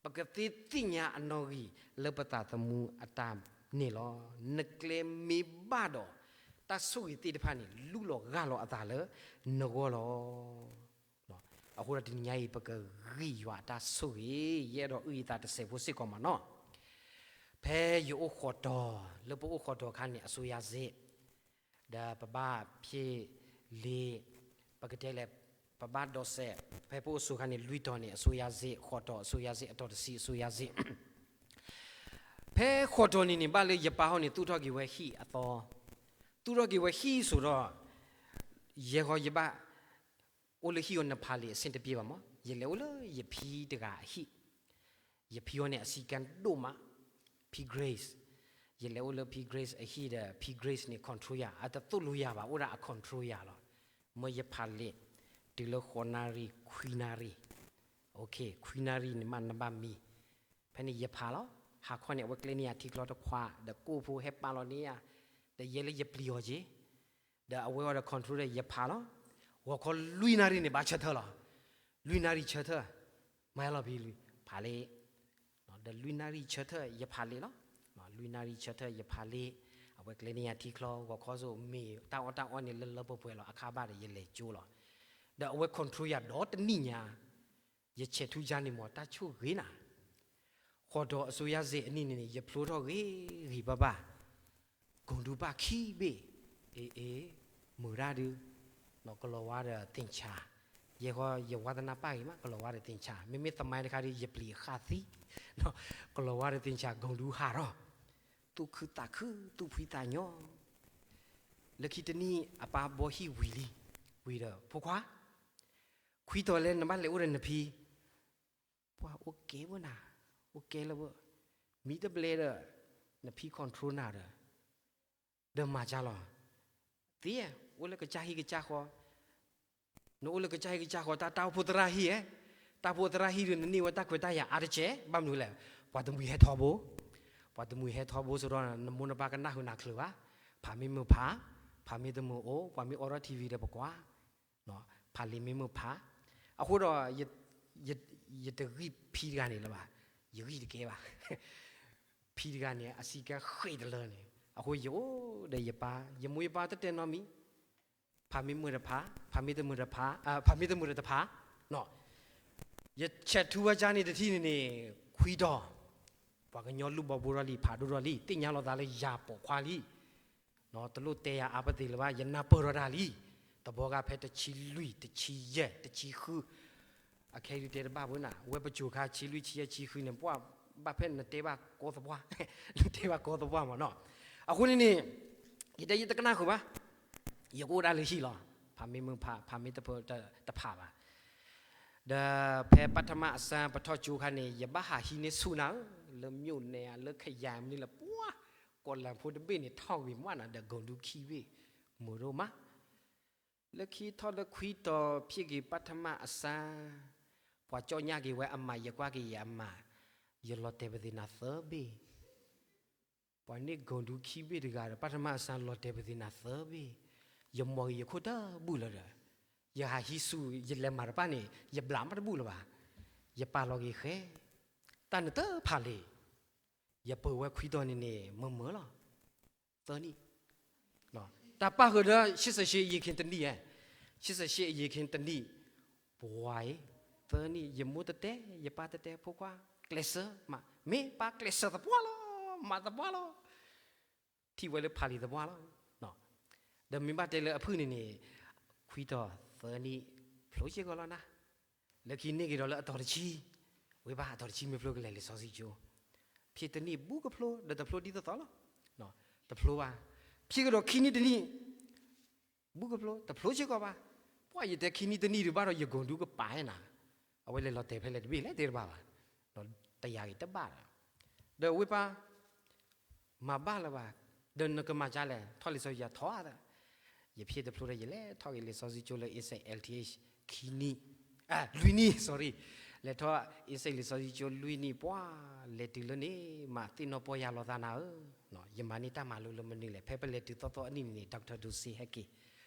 ပကသ့သ့ၣ်ညါအနီၣ်ဂံၢ် လၢပသးသမူအတၢ်န့ၣ်လီၤ. နကျဲမ့ၢ်ဘၣ်ဒီး တၢ်ဆိၣ်ဂ့ၤသ့ၣ်တဖၣ်န့ၣ် လူလီၤဂၢ်လီၤအသးလၢနဂီၢ်လီၤ. အဃိဒီးတနံၤညါအံၤ ပကဂံၢ်ယွၤအတၢ်ဆိၣ်ဂ့ၤ, ယအဲၣ်ဒိးအုၣ်ယသးတစဲးဖိစ့ၢ်ကီးမ့ၢ်နီၤ. ဖဲယအိၣ်ဃီတီၤ, လၢပအိၣ်ဃီတီၤအခါန့ၣ် အစိုးရစစ် ဒီးပဘၣ်ဖျ့လ့, ပကတဲလဲၣ်, ပဘၣ်ဒိးစဲး, ဖဲပအိၣ်ဆိးခါန့ၣ် လွံၢ်တီၤန့ၣ် အစိုးရစစ်, ဃီတီၤ အစိုးရစစ်, အတီၤတဆံ အစိုးရစစ်. ဖဲဃီတီၤန့ၣ်န့ၣ် ဘၣ်လၢယပၢ်ဟီန့ၣ် သူၣ်ထီၣ်က့ၤဝဲဟံၣ်အသီ, သူၣ်ထီၣ်က့ၤဝဲဟံၣ်ဆိးဒီး ယဲဃီယဘၣ် အိၣ်လၢဟံၣ်အီၤ နဖးလံာ်အဆ့ၣ်တပျ့ၤဘၣ်မး, ယလဲၤအိၣ်လၢယဖံတဂၤအဟံၣ်, ယဖံအီၤန့ၣ် အစည်းကမ်းဒိၣ်မး, ဖံ Grace, ယလဲၤအိၣ်လၢဖံ Grace အဟံၣ်ဒီး ဖံ Grace န့ၣ် control ယၤ, အတသိၣ်လိယၤဘၣ်, အိၣ်ဒၣ်အ control ယၤလီၤ. မ့ၢ်ယဖးလံာ် တုၤလၢဃိးနၣ်ရံၣ် ခွံနၣ်ရံၣ်, ခွံနၣ်ရံၣ်န့ၣ်မးနဘၣ်မံ, ဖဲန့ၣ်ယဖးလီၤ. ဟါခီန့ၣ် အဝဲကျဲန့ၢ်ယၤထံကျိတခွး ဒီးကိၣ်ဖိဟဲပာ်လီၤန့ၢ်ယၤ, ဒီးယဲလၢယပျံၤအီၤက့ၤ ဒီးအဝဲအီၤဒီး control ဒီးယဖးလီၤ. ဂီၤခီလွံၢ်နၣ်ရံၣ်န့ၣ် ဘၣ်ဆၢထၢၣ်လီၤ. လွံၢ်နၣ်ရံၣ်ဆၢထၢၣ်, မၤလီၤဖဲလွံၢ်ဖးလံာ်, ဒီးလွံၢ်နၣ်ရံၣ်ဆၢထၢၣ်ယဖးလံာ်လီၤ. လွံၢ်နၣ်ရံၣ်ဆၢထၢၣ်ယဖးလံာ်, အဝဲကျဲန့ၢ်ယၤထံချီ ဂီၤခီစိၤ မ့ၢ်တၢ်အီၣ်တၢ်အီန့ၣ်လၢလၢပှဲၤပှဲၤလီၤ အခါဘၣ်ဒီး ယလဲၤကၠိလီၤ. ဒီးအဝဲ control ယၤဒီတနံၣ်ညါ, ယဆဲးထူၣ်ယါန့ၣ်မ့ၢ်တၢ်ဆိၣ်ဂ့ၤနၤ, ဃီဒီးအစိယါစ့အနံၣ်န့ၣ်န့ၣ် ယဖျိထီၣ်ဂ့ၤဂ့ၤဘၣ်ဘၣ် ကိၣ်ဒူပၢ်ခံဘ့ၣ်, အ့ အ့ မုာ်တၢ်ဒုး, ကလီၤဝါဒီးသ့ၣ်ဆါ, ယဲဃီယဝါသနၢ်ပၢ်ဂ့ၤမး ကလီၤဝါဒီးသ့ၣ်ဆါ, မ့မ့ၢ်သမိုင်းတခါဒုး ယပျံၤဃၣ်သံ, ကလီၤဝါဒီးသ့ၣ်ဆါ ကိၣ်ဒူဟးထီၣ်, သူၣ်ခုသးခု သူၣ်ဖှံသးညီ, လၢခံတနံၣ် အပၢ်ဘီဟံၣ်ဝံၤလံ, ဝံၤဒီး ဖိခွါ, ခွံတီၤလၢနဘၣ်လဲၤအိၣ်ဒီးနဖံ ပှၤအိၣ်ကဲဘၣ်နၤ, အိၣ်ကဲလၢဘၣ်, မံတဘျဲဒီး နဖံ control နၤဒီး, ဒီးမၤကၢ်လီၤ, သ့, အိၣ်လၢကစၢ်ဟံၣ်ကစၢ်ဃီ, နအိၣ်လၢကစၢ်ဟံၣ်ကစၢ်ဃီ တၢ်တၢ်အိၣ်ဖှိၣ်သရၣ်ဟံၣ်ဧါ, တၢ်အိၣ်ဖှိၣ်သရၣ်ဟံၣ်ဒုး နန့ၢ်ဝဲတၢ်ခွဲးတၢ်ယာ်အါတက့ၢ်, ဘၣ်မနုၤလဲၣ်, ပှၤတမှံၤဟဲထီဘိ, ပှၤတမှံၤဟဲထီဘိစ့ၢ်ဒီး နမိၢ်နပၢ်ကနၣ်ဃုာ်နၤချုးဘၣ်, ဖးမ့ၢ်မုာ်ဖး, ဖးမ့ၢ်တမုာ်အိၣ်, ပှၤမ့ၢ်အိးထီၣ် ထံၣ်ဝံၤ ဒီးပကွၢ် ဖးလံာ်မ့ၢ်မုာ်ဖး, အဃိဒီး ယတဂံၢ်ဖံတဂၤန့ၣ်လၢၤဘၣ်, ယဂံၢ်တကဲဘၣ်, ဖံတဂၤန့ၣ် အစံးကဲဃ့ၢ်တလၢန့ၣ်, အဃိယအိၣ်ဒီးယပၢ်, ယမိၢ်ယပၢ်တတဲနီတမံၤ, ဖးမ့ၢ်မုာ်တဖး, ဖးမ့ၢ်တမုာ်တဖး, ဖးမ့ၢ်တမုာ်တဖး, ယဆဲးထူဝဲကါန့ၣ်တထံၣ်န့ၣ်န့ၣ်, ခွံတီၤ, ပှၤကညီလူၢ်ဘီဘိထီၣ်လံ ဖးဒိၣ်ထီၣ်လံ သ့ၣ်ညါလီၤသးလၢယၤပိာ်ခွါလံ တလိၣ်တဲယၤအါပသ့ၣ်လၢၤဘၣ် ယနၢ်ပၢၢ်ထီၣ်တၢ်လံ, တဘီဂၤဖဲတဆံလွံၢ် တဆံယဲၢ် တဆံဃု, အခဲအံၤဒုးတဲတဘၣ်ဘၣ်နၤ, ဝဲပစိၤခါဆံလွံၢ် ဆံယဲၢ် ဆံဃုန့ၣ် ပှၤဘၣ်ဖဲနတဲဘၣ်ကိးသပှၢ်, နတဲဘၣ်ကိးသပှၢ်မ့ၢ်နီၤ, အဃိန့ၣ်န့ၣ်, ယတဲယတကနၣ်ဃုာ်ဘၣ်, ယကအိၣ်ဒၣ်လၢဟံၣ်လီၤ, ဖးမ့ၢ်မုာ်ဖး, ဖးမ့ၢ်တဖၢတဖးဘၣ် ဒီးဖဲပထမအစၢ်ပထီၣ်ကၠိခါန့ၣ် ယဘၣ်ဟးဟံးန့ၢ်ဆူၣ်နၤဧၢ, လၢမိၢ်နဲၣ်ဧါ လၢခယၤမနုၤလဲၣ် ပှၤ, ကီၢ်လၢဖိတဘ့ၣ်န့ၣ် ထီၣ်ဂ့ၤမးနၤဒီး ကိၣ်ဒူခံဘ့ၣ်, မုာ်ဒိၣ်မး, လၢခံထီၣ်လၢခွံတီၤဖံးက့ၤပထမအစၢ်, ပှၤကၠီညါက့ၤဝဲအမး ယကွၢ်က့ၤယၤအမး, ယလီၤတဲာ်ပသ့ၣ်နၤသၢဘ့ၣ် ပှၤန့ၢ်ကိၣ်ဒူခံဘ့ၣ်တဂၤဒီး ပထမအစၢ်လီၤတဲာ်ပသ့ၣ်နၤသၢဘ့ၣ်, ယမိၢ်က့ၤယခိၣ်တဘူၣ်လၢၤဒီး, ယဟးဟံးဆူၣ် ယလဲၤမၤတဖၣ်န့ၣ် ယဘျးမးတဘူၣ်လၢၤဘၣ်, ယပာ်လီၤက့ၤဃဲ, တၢ်နတဖးလံာ်, ယပၢၤဝဲခွံတီၤန့ၣ်န့ၣ် မုာ်မုာ်လီၤ, သၢနံၣ် တၢ်ပၣ်ဃုာ်ဒီး ရှစ်ဆယ့်ရှစ် အယံၤခ့တနံၣ်ဧါ, ရှစ်ဆယ့်ရှစ် အယံၤခ့တနံၣ်, ပှၤအံၤ, သၢနံၣ် ယမိၢ်တတဲ ယပၢ်တတဲ ဖိခွါကျဲးစၢးမး, မ့ၢ်ပၢ်ကျဲးစၢးသပှၢ်လီၤ, မၤသပှၢ်လီၤ, ထံၣ်ဝဲလၢဖးလံာ်သပှၢ်လီၤ, ဒီးမ့ၢ်ဘၣ်တဲလၢအဖုၣ်န့ၣ်န့ၣ်, ခွံတီၤသၢနံၣ် ဖျိစ့ၢ်ကီးလီၤနၤ, လၢခံန့ၢ်က့ၤဒီးလၢအတီၤတဆံ, ဝဲဘၣ်အတီၤတဆံမ့ၢ်ဖျိကလဲၤလံာ်စီဆှံကၠိ, ဖဲတနံၣ်ဘူးကဖျိ ဒီးတဖျိဒ်သိးသိးလီၤ, တဖျိဘၣ်, ဖဲကဒီးခံနံၣ်တနံၣ် ဘူးကဖျိ တဖျိစ့ၢ်ကီးဘၣ်, ပှၤယတဲခံနံၣ်တနံၣ်ဒုးဘၣ်ဒီးယကိၣ်ဒူကပာ်နၤ, အဝဲလဲၤလီၤတဲာ်ဖဲလဲၣ်တဘ့ၣ်လဲၣ်တဲတဘၣ်ဘၣ်, တယာ်ဂ့ၤတဘၣ်ဒီး, ဒီးဝဲပၢ် မၤဘၣ်လၢၤဘၣ်, ဒီးနကမၤကၢ်လဲၣ် ထီၣ်လံာ်စီဆှံယၤထီၣ်သး, ယဖံးတဖျိဒီးယလဲၤထီၣ်က့ၤလံာ်စီဆှံကၠိလၢ အ့စဲၣ် အယ်လ်ထံအ့ၣ် ခံနံၣ်, လွံၢ်နံၣ် sorry, လဲၤထီၣ်အ့စဲၣ်လံာ်စီဆှံကၠိလွံၢ်နံၣ် ပှၤလဲၤတုၤလၢန့ၣ် မၤသ့ၣ်နီၣ်ပီၢ်ယၤလီၤသးနၤဧၢ, ယမၤန့ၢ်တၢ်မၤလိလၢမနုၤလဲၣ် ဖဲပလဲၤတုၤသီသီအနံၣ်န့ၣ်န့ၣ် doctor Dose ဟဲက့ၤ,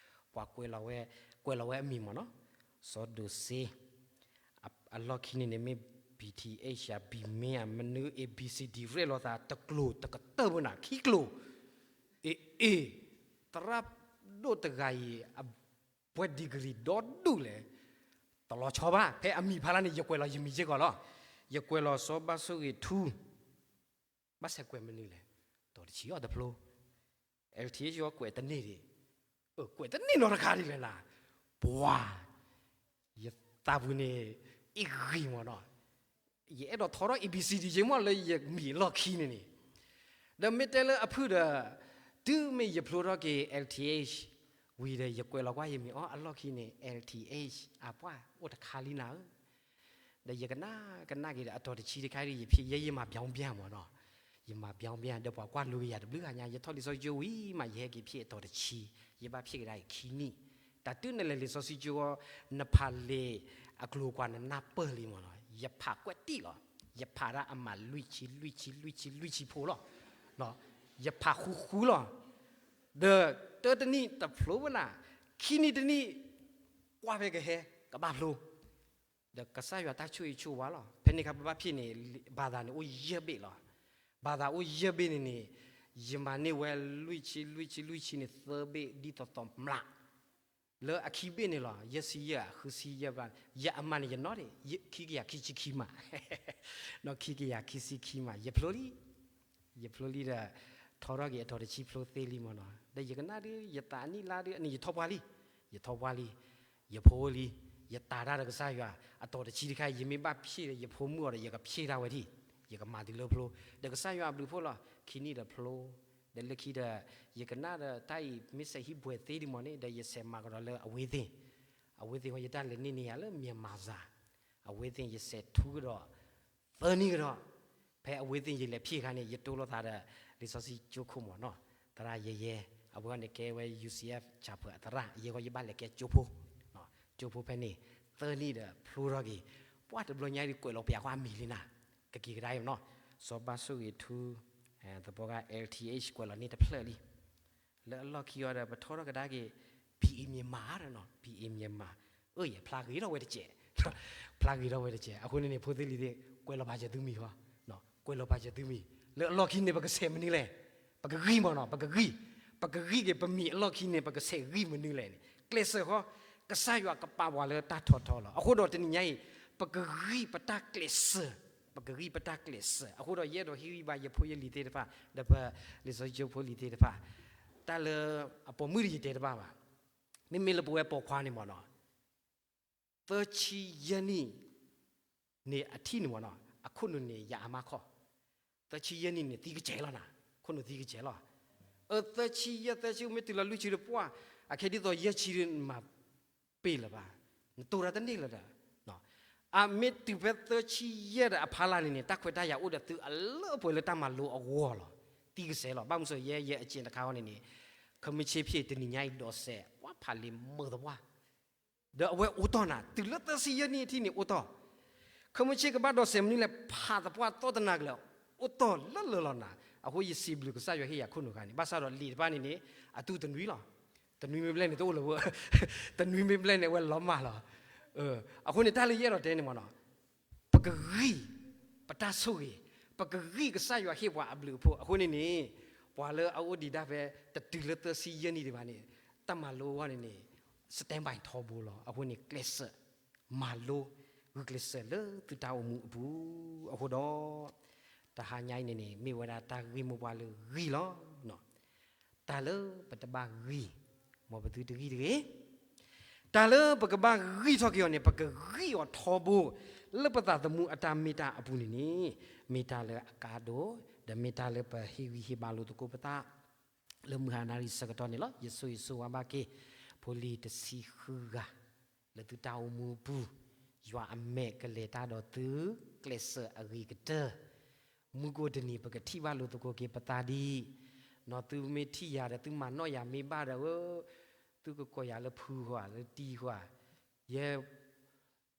ပှၤကွဲးလီၤဝဲ, ကွဲးလီၤဝဲအမံၤမ့ၢ်နီၤ, စီၤ Dose အလီၢ်ခံန့ၣ်န့ၣ်မ့ၢ် ဘီထံၣ်အ့ၣ်ၡၢၣ် ဘီမ့ၢ်ဧါ မနုၤ အ့ဘံစံဒံ ရဲၣ်လီၤသးတကျိၤတကတၢၢ်မနုၤ ခံကျိၤ, အ့ အ့ သရၣ်ဒိၣ်တဂၤအံၤ အဘွဲ့ degree ဒီဒူၣ်လဲၣ်, တလီၤဆီဘၣ် ဖဲအမံၤဖးလၢ်န့ၣ် ယကွဲးလီၤယမံၤစ့ၢ်ကီးလီၤ, ယကွဲးလီၤစီၤဘၣ်ဆိၣ်ဂ့ၤထူ ဘၣ်ဆဲးကွဲးမနုၤလဲၣ်, တီၤတဆံအီၤတဖျိ, အဲ လ်ထံအ့ၣ် ကွဲးတန့ၢ်ဒံး, ကွဲးတန့ၢ်နီတခါဒံးလဲၣ်နၤ, ပှၤ, ယသးပူၤန့ၣ် အ့ၣ်ဂံၢ်မ့ၢ်နီၤ, ယအဲၣ်ဒိးထီထီၣ် အ့ဘံစံဒံ ယ့မ့ၢ်လၢယမံၤအလီၢ်ခံန့ၣ်န့ၣ်, ဒီးမ့ၢ်တဲလၢအဖုၣ်ဒီး, တုၤမ့ၢ်ယဖျိထီၣ်က့ၤ အဲ လ်ထံအ့ၣ် ဝံၤဒီး ယကွဲးလီၤကွၢ်ယမံၤအီၤ အလီၢ်ခံန့ၣ် အဲ လ်ထံအ့ၣ် အပှၢ်အိၣ်တခါလံနၤဧၢ ဒီးယကနၣ်ကနၣ်က့ၤဒီး အတီၤတဆံတခါဒ်ယဖံး ယဲယမၤဘျီဘျီမ့ၢ်နီၤ, ယမၤဘျီဘျီ ဒီးပှၤကွၢ်လိကယၤတဘျုးဂၤညါ ယထီၣ်လံာ်စီဆှံကၠိဝံၤမး ယဟဲက့ၤဖံးအတီၤတဆံ, ယဘၣ်ဖံးကဒါအံၤခံနံၣ်, တၢ်တုၤနလဲၤလံာ်စီဆှံကၠိ နဖးလံာ်အကျိၤကွၢ်နနၢ်ပၢၢ်လံမ့ၢ်နီၤ, ယဖးကွဲးတံၢ်လီၤ, ယဖးဒၣ်အမးလွံၢ်ဆံ လွံၢ်ဆံ လွံၢ်ဆံ လွံၢ်ဆံဖိလီၤ, ယဖးဃူဃူလီၤ, ဒီးတၢတနံၣ်တဖျိဘၣ်နၤ, ခံနံၣ်တနံၣ် ကွၢ်ဖဲကဟဲ ကဘၣ်ဖျိ ဒီးကစၢ်ယွၤတၢ်ဆိၣ်ဂ့ၤဆိၣ်ဝါလီၤ. ဖဲန့ၣ်အခါပဘၣ်ဖဲန့ၣ် ဘၣ်သးန့ၣ်အိၣ်ယဲၢ်ဘ့ၣ်လီၤ. ဘၣ်သးအိၣ်ယဲၢ်ဘ့ၣ်န့ၣ်န့ၣ် ယမၤန့ၢ်ဝဲလွံၢ်ဆံလွံၢ်ဆံလွံၢ်ဆံန့ၣ် သၢဘ့ၣ်ဒ်သိးသိးမျး လၢအခံဘ့ၣ်န့ၣ်လီၤ. ယဲၢ်ဆံယဲၢ် ဃုဆံယဲၢ်ဘျီ ယအမၤန့ၣ်ယနီၣ်ဒံး ခံကယၤခံဆံခံမး, ဒီးခံကယၤခံဆံခံမး ယဖျိလံ ယဖျိလံဒီး ထီထီၣ်က့ၤအတီၤတဆံဖျိသ့လံမ့ၢ်နီၤ. ဒီးယကနၣ်ဒုး ယသးနံၣ်လါဒုး အန့ၣ်ယထီၣ်ပှၢ်လံ, ယထီၣ်ပှၢ်လံ, ယဖိလံ, ယတၤတၢ်ဒီးကစၢ်ယွၤ အတီၤတဆံတခါ ယမ့ၢ်ဘၣ်ဖျ့ၣ်ဒီး ယဖိမုၣ်အီၤဒီး ယကဖျ့ၣ်တၢ်ဝဲဒၣ်, ယကမၤတုၤလၢဖျိ, ဒီးကစၢ်ယွၤအဘျုးအဖှိၣ်လီၤ. ခံနံၣ်ဒီးဖျိ, ဒီးလၢခံဒီး ယကနၣ်ဒီးတၢ်အံၤ မ့ၢ်စဲးဟံၣ်ဘှဲးသ့ဒံးမ့ၢ်န့ၣ် ဒီးယဆဲးမၤကဒီးလၢအဝ့ၢ်သ့ၣ်, အဝ့ၢ်သ့ၣ်ဝဲ ယတၢ်လဲၤန့ၢ်န့ၢ်ယၤလၢ မၠဲၣ်မၤစၢ်, အဝ့ၢ်သ့ၣ် ယဆဲးထူကဒီး သၢနံၣ်ကဒီး, ဖဲအဝ့ၢ်သ့ၣ်ယလဲၤဖျ့ၣ်အခါန့ၣ် ယတိၢ်လိာ်သးဒီး လံာ်စီဆှံကၠိခိၣ်မ့ၢ်နီၤ, သရၣ်ယဲယဲ, အဝဲန့ၣ်ကဲဝဲ ယူၣ်စံယဲၣ် ဆၣ်ဖၢၣ်အသရၣ်, ယဲဃီယဘၣ်လဲၤကဲကၠိဖိ, ကၠိဖိဖဲန့ၣ် သၢနံၣ်ဒီးဖျိထီၣ်က့ၤ, ပှၢ်တဘျီညါဒုးကွဲးလီၤပှၤကွၢ်မံၤလံနၤ, ကက့ၤကဒါအံၤမ့ၢ်နီၤ, စီၤဘၣ်ဆိၣ်ဂ့ၤထူ, သပှၢ်ကါ L T H ကွဲးလီၤန့ၢ်တဖျၢၣ်လံ လၢအလီၢ်ခံအီၤဒီး ပထီထီၣ်ကဒါက့ၤ ပံအ့မံမၤဒီးနီၤ, ပံအ့မံမၤ, အၢ ယဖျါဂ့ၤထီၣ်ဝဲတစဲး, ဖျါဂ့ၤထီၣ်ဝဲတစဲး, အဃိန့ၣ်န့ၣ် ဖိသ့ၣ်လံၤသ့ၣ် ကွဲးလီၤပာ်စၢၤသုမံၤဃီ, ကွဲးလီၤပာ်စၢၤသုမံၤ, လၢအလီၢ်ခံန့ၣ် ပကဆဲးမနုၤလဲၣ်, ပကဂံၢ်မ့ၢ်နီၤ, ပကဂံၢ်, ပကဂံၢ်က့ၤပမံၤအလီၢ်ခံန့ၣ် ပကဆဲးဂံၢ်မနုၤလဲၣ်န့ၣ် ကျဲးစၢးဃီ, ကစၢ်ယွၤကပာ်ပှၤလၢတၢ်ထီထီလီၤ. အဃိဒီးတနံၤညါအံၤ ပကဂံၢ်ပတၢ်ကျဲးစၢး, ပကဂံၢ်ပတၢ်ကျဲးစၢး, အဃိဒီးယအဲၣ်ဒိးဟ့ၣ်ဂံၢ်ဘါယဖိယလံၤသ့ၣ်တဖၣ်, ဒီးပလံာ်စီဆှံကၠိဖိလံၤသ့ၣ်တဖၣ်, တၢ်လၢအပိာ်မုၣ်တယတဲတဘၣ်ဘၣ်, မ့မ့ၢ်လၢပဝဲပိာ်ခွါန့ၣ်မ့ၢ်နီၤ, သၢဆံယဲၢ်နံၣ်န့ၣ်အထံၣ်န့ၣ်မ့ၢ်နီၤ, အခိၣ်နူာ်န့ၣ် ယအါမးခီ, သၢဆံယဲၢ်နံၣ်န့ၣ် သံကစဲးလီၤနၤ, ခိၣ်နူာ်သံကစဲးလီၤ. အၢ သၢဆံယဲၢ် သၢဆံ မ့ၢ်တုၤလီၤလွံၢ်ဆံဒီးပှၢ်, အခဲဒ်သိးယဲၢ်ဆံဒီးနမၤပ့ၢ်လၢၤဘၣ်, နတိၢ်တၢ်တန့ၢ်လၢၤဒီး, အမ့ၢ်တုၤဖဲသၢဆံယဲၢ်ဒီးအဖီလာ်န့ၣ်န့ၣ် တၢ်ခွဲးတၢ်ယာ်အိၣ်ဒီးသုအလၢအပှဲၤလၢတၢ်မၤလိအဂီၢ်လီၤ. သံကစဲးလီၤ. ဘၣ်မနုၤဃိ ယဲယဲအစ့တခါအံၤန့ၣ်န့ၣ်, ခမ့ၢ်ဆ့ဖျ့တနံၤညါအံၤဒိးစဲး ပှၤဖးလံာ်မုာ်သပှၢ် ဒီးအဝဲအိၣ်တီၢ်နၤ တုၤလၢသၢဆံယဲၢ်နံၣ်အထံၣ်န့ၣ်အိၣ်တီၢ်, ခမ့ၢ်ဆ့ကဘၣ်ဒိးစဲးမနုၤလဲၣ် ဖးသပှၢ်သီၣ်တနၤကလဲာ် အိၣ်တီၢ်လၢလၢလီၤနၤ. အဃိယစံးဘျုးကစၢ်ယွၤဟ့ၣ်ယၤခိၣ်နူာ်ခါန့ၣ် ဘၣ်ဆၣ်ဒီးလံာ်တဖၣ်န့ၣ်န့ၣ် အတူၢ်တနွံလီၤ. တနွံမ့ၢ်ဘျဲၣ်န့ၣ်တအိၣ်လၢၤဘၣ်, တနွံမ့ၢ်ဘျဲၣ်န့ၣ် အဝဲလီၤမၢ်လီၤ. အဃိန့ၣ် တၢ်လၢယအဲၣ်ဒိးတဲန့ၣ်မ့ၢ်နီၤ ပကဂံၢ်ပတၢ်ဆိၣ်ဂ့ၤ, ပကဂံၢ်ကစၢ်ယွၤဟ့ၣ်ပှၤအဘျုးအဖှိၣ်. အဃိန့ၣ်န့ၣ် ပှၤလၢအအိၣ်ဒံးဒၣ်ဖဲ တတုၤလၢသၢဆံယဲၢ်နံၣ်ဒံးဘၣ်န့ၣ် တၢ်မၤလိအဂီၢ်န့ၣ်န့ၣ် standby ထီဘိလီၤ. အဃိန့ၣ် ကျဲးစၢးမၤလိ ဂုာ်ကျဲးစၢးလၢသုတၢ်အိၣ်မူအပူၤ. အဃိဒီး တဟါညါအံၤန့ၣ်န့ၣ် မ့ၢ်ဝဲဒၣ်တၢ်ဂ့ၢ်မိၢ်ပှၢ်လၢဂံၢ်လီၤ. တၢ်လၢပတဘၣ်ဂံၢ်, မ်ပသုတဂံၢ်တဂ့ၤ. တၢ်လၢပကဘၣ်ဂံၢ်ထီၣ်က့ၤအီၤန့ၣ် ပကဂံၢ်အီၤထီဘိ လၢပသးသမူအတၢ်မ့ၢ်တၢ်အပူၤန့ၣ်န့ၣ် မ့ၢ်တၢ်လၢအကါဒိၣ်, ဒီးမ့ၢ်တၢ်လၢပဟ့ၣ်ဂံၢ်ဟ့ၣ်ဘါလိာ်သကိးပသး လၢမုၢ်ဟါနၤအံၤဆၢကတီၢ်န့ၣ်လီၤ. ယဆိၣ်ဂ့ၤဆိၣ်ဝါဘၣ်က့ၤ ဖိလံၤတဆံဃုဂၤ လၢသုတၢ်အိၣ်မူအပူၤ, ယွၤအမဲာ်ကလဲၤတၢ်ဒီးသု ကျဲးစၢးအဂ့ၤကတၢၢ် မုၢ်ကအိၣ်တနံၤ ပကထံၣ်ဘၣ်လိာ်သကိးက့ၤပသးဒံး, နီၢ်သုမ့ၢ်ထံၣ်ယၤဒီး သုမၤနီၣ်ယၤမ့ၢ်ဘၣ်ဒီးဧၢ, သုကကိးယၤလၢဖုဧါ လၢတံၤဧါ, ယဲ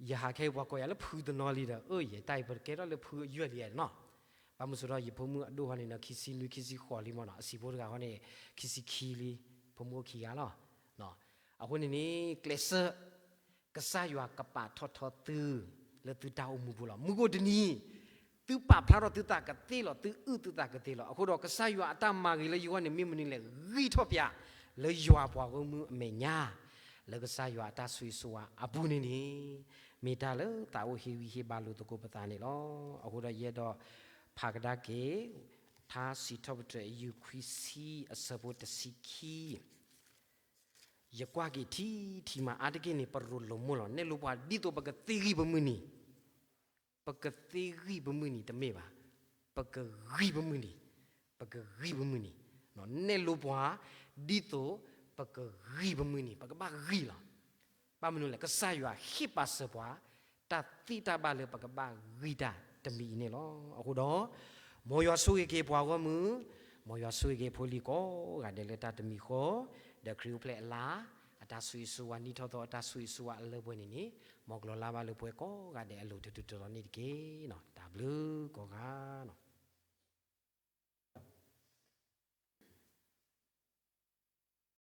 ယဟးခဲအံၤ ပှၤကိးယၤလၢဖုတနီၤလံဒီး အၢ ယဲတၢ်အံၤ ပတကဲထီၣ်လၢဖုယွဲၢ်လံနီၤ. ဘၣ်မနုၤအဃိဒီး ယဖိမုၣ်အဒိၣ်ဃီန့ၣ်နီၤ ခံဆံနွံ ခံဆံဃိးလံမ့ၢ်နီၤ, အဆံးဖိတဂၤဃီန့ၣ် ခံဆံခံလံ, ဖိမုၣ်အိၣ်ခံဂၤလီၤ. အဃိန့ၣ်န့ၣ် ကျဲးစၢး ကစၢ်ယွၤကပာ်ထီၣ်ထီသု လၢသုတၢ်အိၣ်မူပူၤလီၤ. မုၢ်ကအိၣ်တနံၤ သုပာ်ဖျါထီၣ်သုသးကသ့လီၤ, သုအုၣ်သုသးကသ့လီၤ. အဃိဒီး ကစၢ်ယွၤအတၢ်မၤဂ့ၤလၢယဂီၢ်န့ၣ် မ့ၢ်မနုၤလဲၣ်, ဂံၢ်ထီၣ်ပၠး လၢယွၤပှၤဂီၢ်မုၢ်အမဲာ်ညါ, လၢကစၢ်ယွၤအတၢ်ဆိၣ်ဂ့ၤဆိၣ်ဝါအပူၤန့ၣ်န့ၣ် မ့ၢ်တၢ်လၢသးအိၣ်ဟ့ၣ်ဂံၢ်ဟ့ၣ်ဘါလိာ်သကိးပသးန့ၣ်လီၤ. အဃိဒီးယအဲၣ်ဒိးဖးကဒါက့ၤ ထါစံးထီၣ်ပတြၢၤ ယူၢ်ခွံဆံ အဆၢဖိတဆံခံ ယကွၢ်က့ၤထံထံမးအါတက့ၢ်န့ၣ် ပရိၤလိာ်မိၢ်လီၤ. နဲၣ်လိပှၤဒ်သိးပကသ့ဂံၢ်ပမုၢ်နံၤ, ပကသ့ဂံၢ်ပမုၢ်နံၤတမ့ၢ်ဘၣ်, ပကဂံၢ်ပမုၢ်နံၤ, ပကဂံၢ်ပမုၢ်နံၤ, နဲၣ်လိပှၤ ဒ်သိးပကဂံၢ်ပမုၢ်နံၤ, ပကဘၣ်ဂံၢ်လီၤ. ဘၣ်မနုၤလဲၣ်, ကစၢ်ယွၤဟ့ၣ်ပာ်စၢၤပှၤ တၢ်သ့တၢ်ဘၣ်လၢပကဘၣ်ဂံၢ်တၢ်တမံၤအံၤန့ၣ်လီၤ. အဃိဒီး မ်ယွၤဆိၣ်ဂ့ၤက့ၤပှၤဂီၢ်မုၢ်, မ်ယွၤဆိၣ်ဂ့ၤက့ၤဖိလံၤကိးဂၤဒဲးလၢတၢ်တမံၤဃီ, ဒီးခရံာ်အိၣ်ဖျဲၣ်အလၤ, အတၢ်ဆိၣ်ဂ့ၤဆိၣ်ဝါ နံၣ်ထီၣ်သီအတၢ်ဆိၣ်ဂ့ၤဆိၣ်ဝါအလၢပှဲၤန့ၣ်န့ၣ်, မ်ကလီၤလါဘၣ်လၢပှၤကိးဂၤဒဲးအလိၤ တတုၤတရီၤန့ၣ်တက့ၢ်. တၢ်ဘျုးကိးဂၤလီၤ.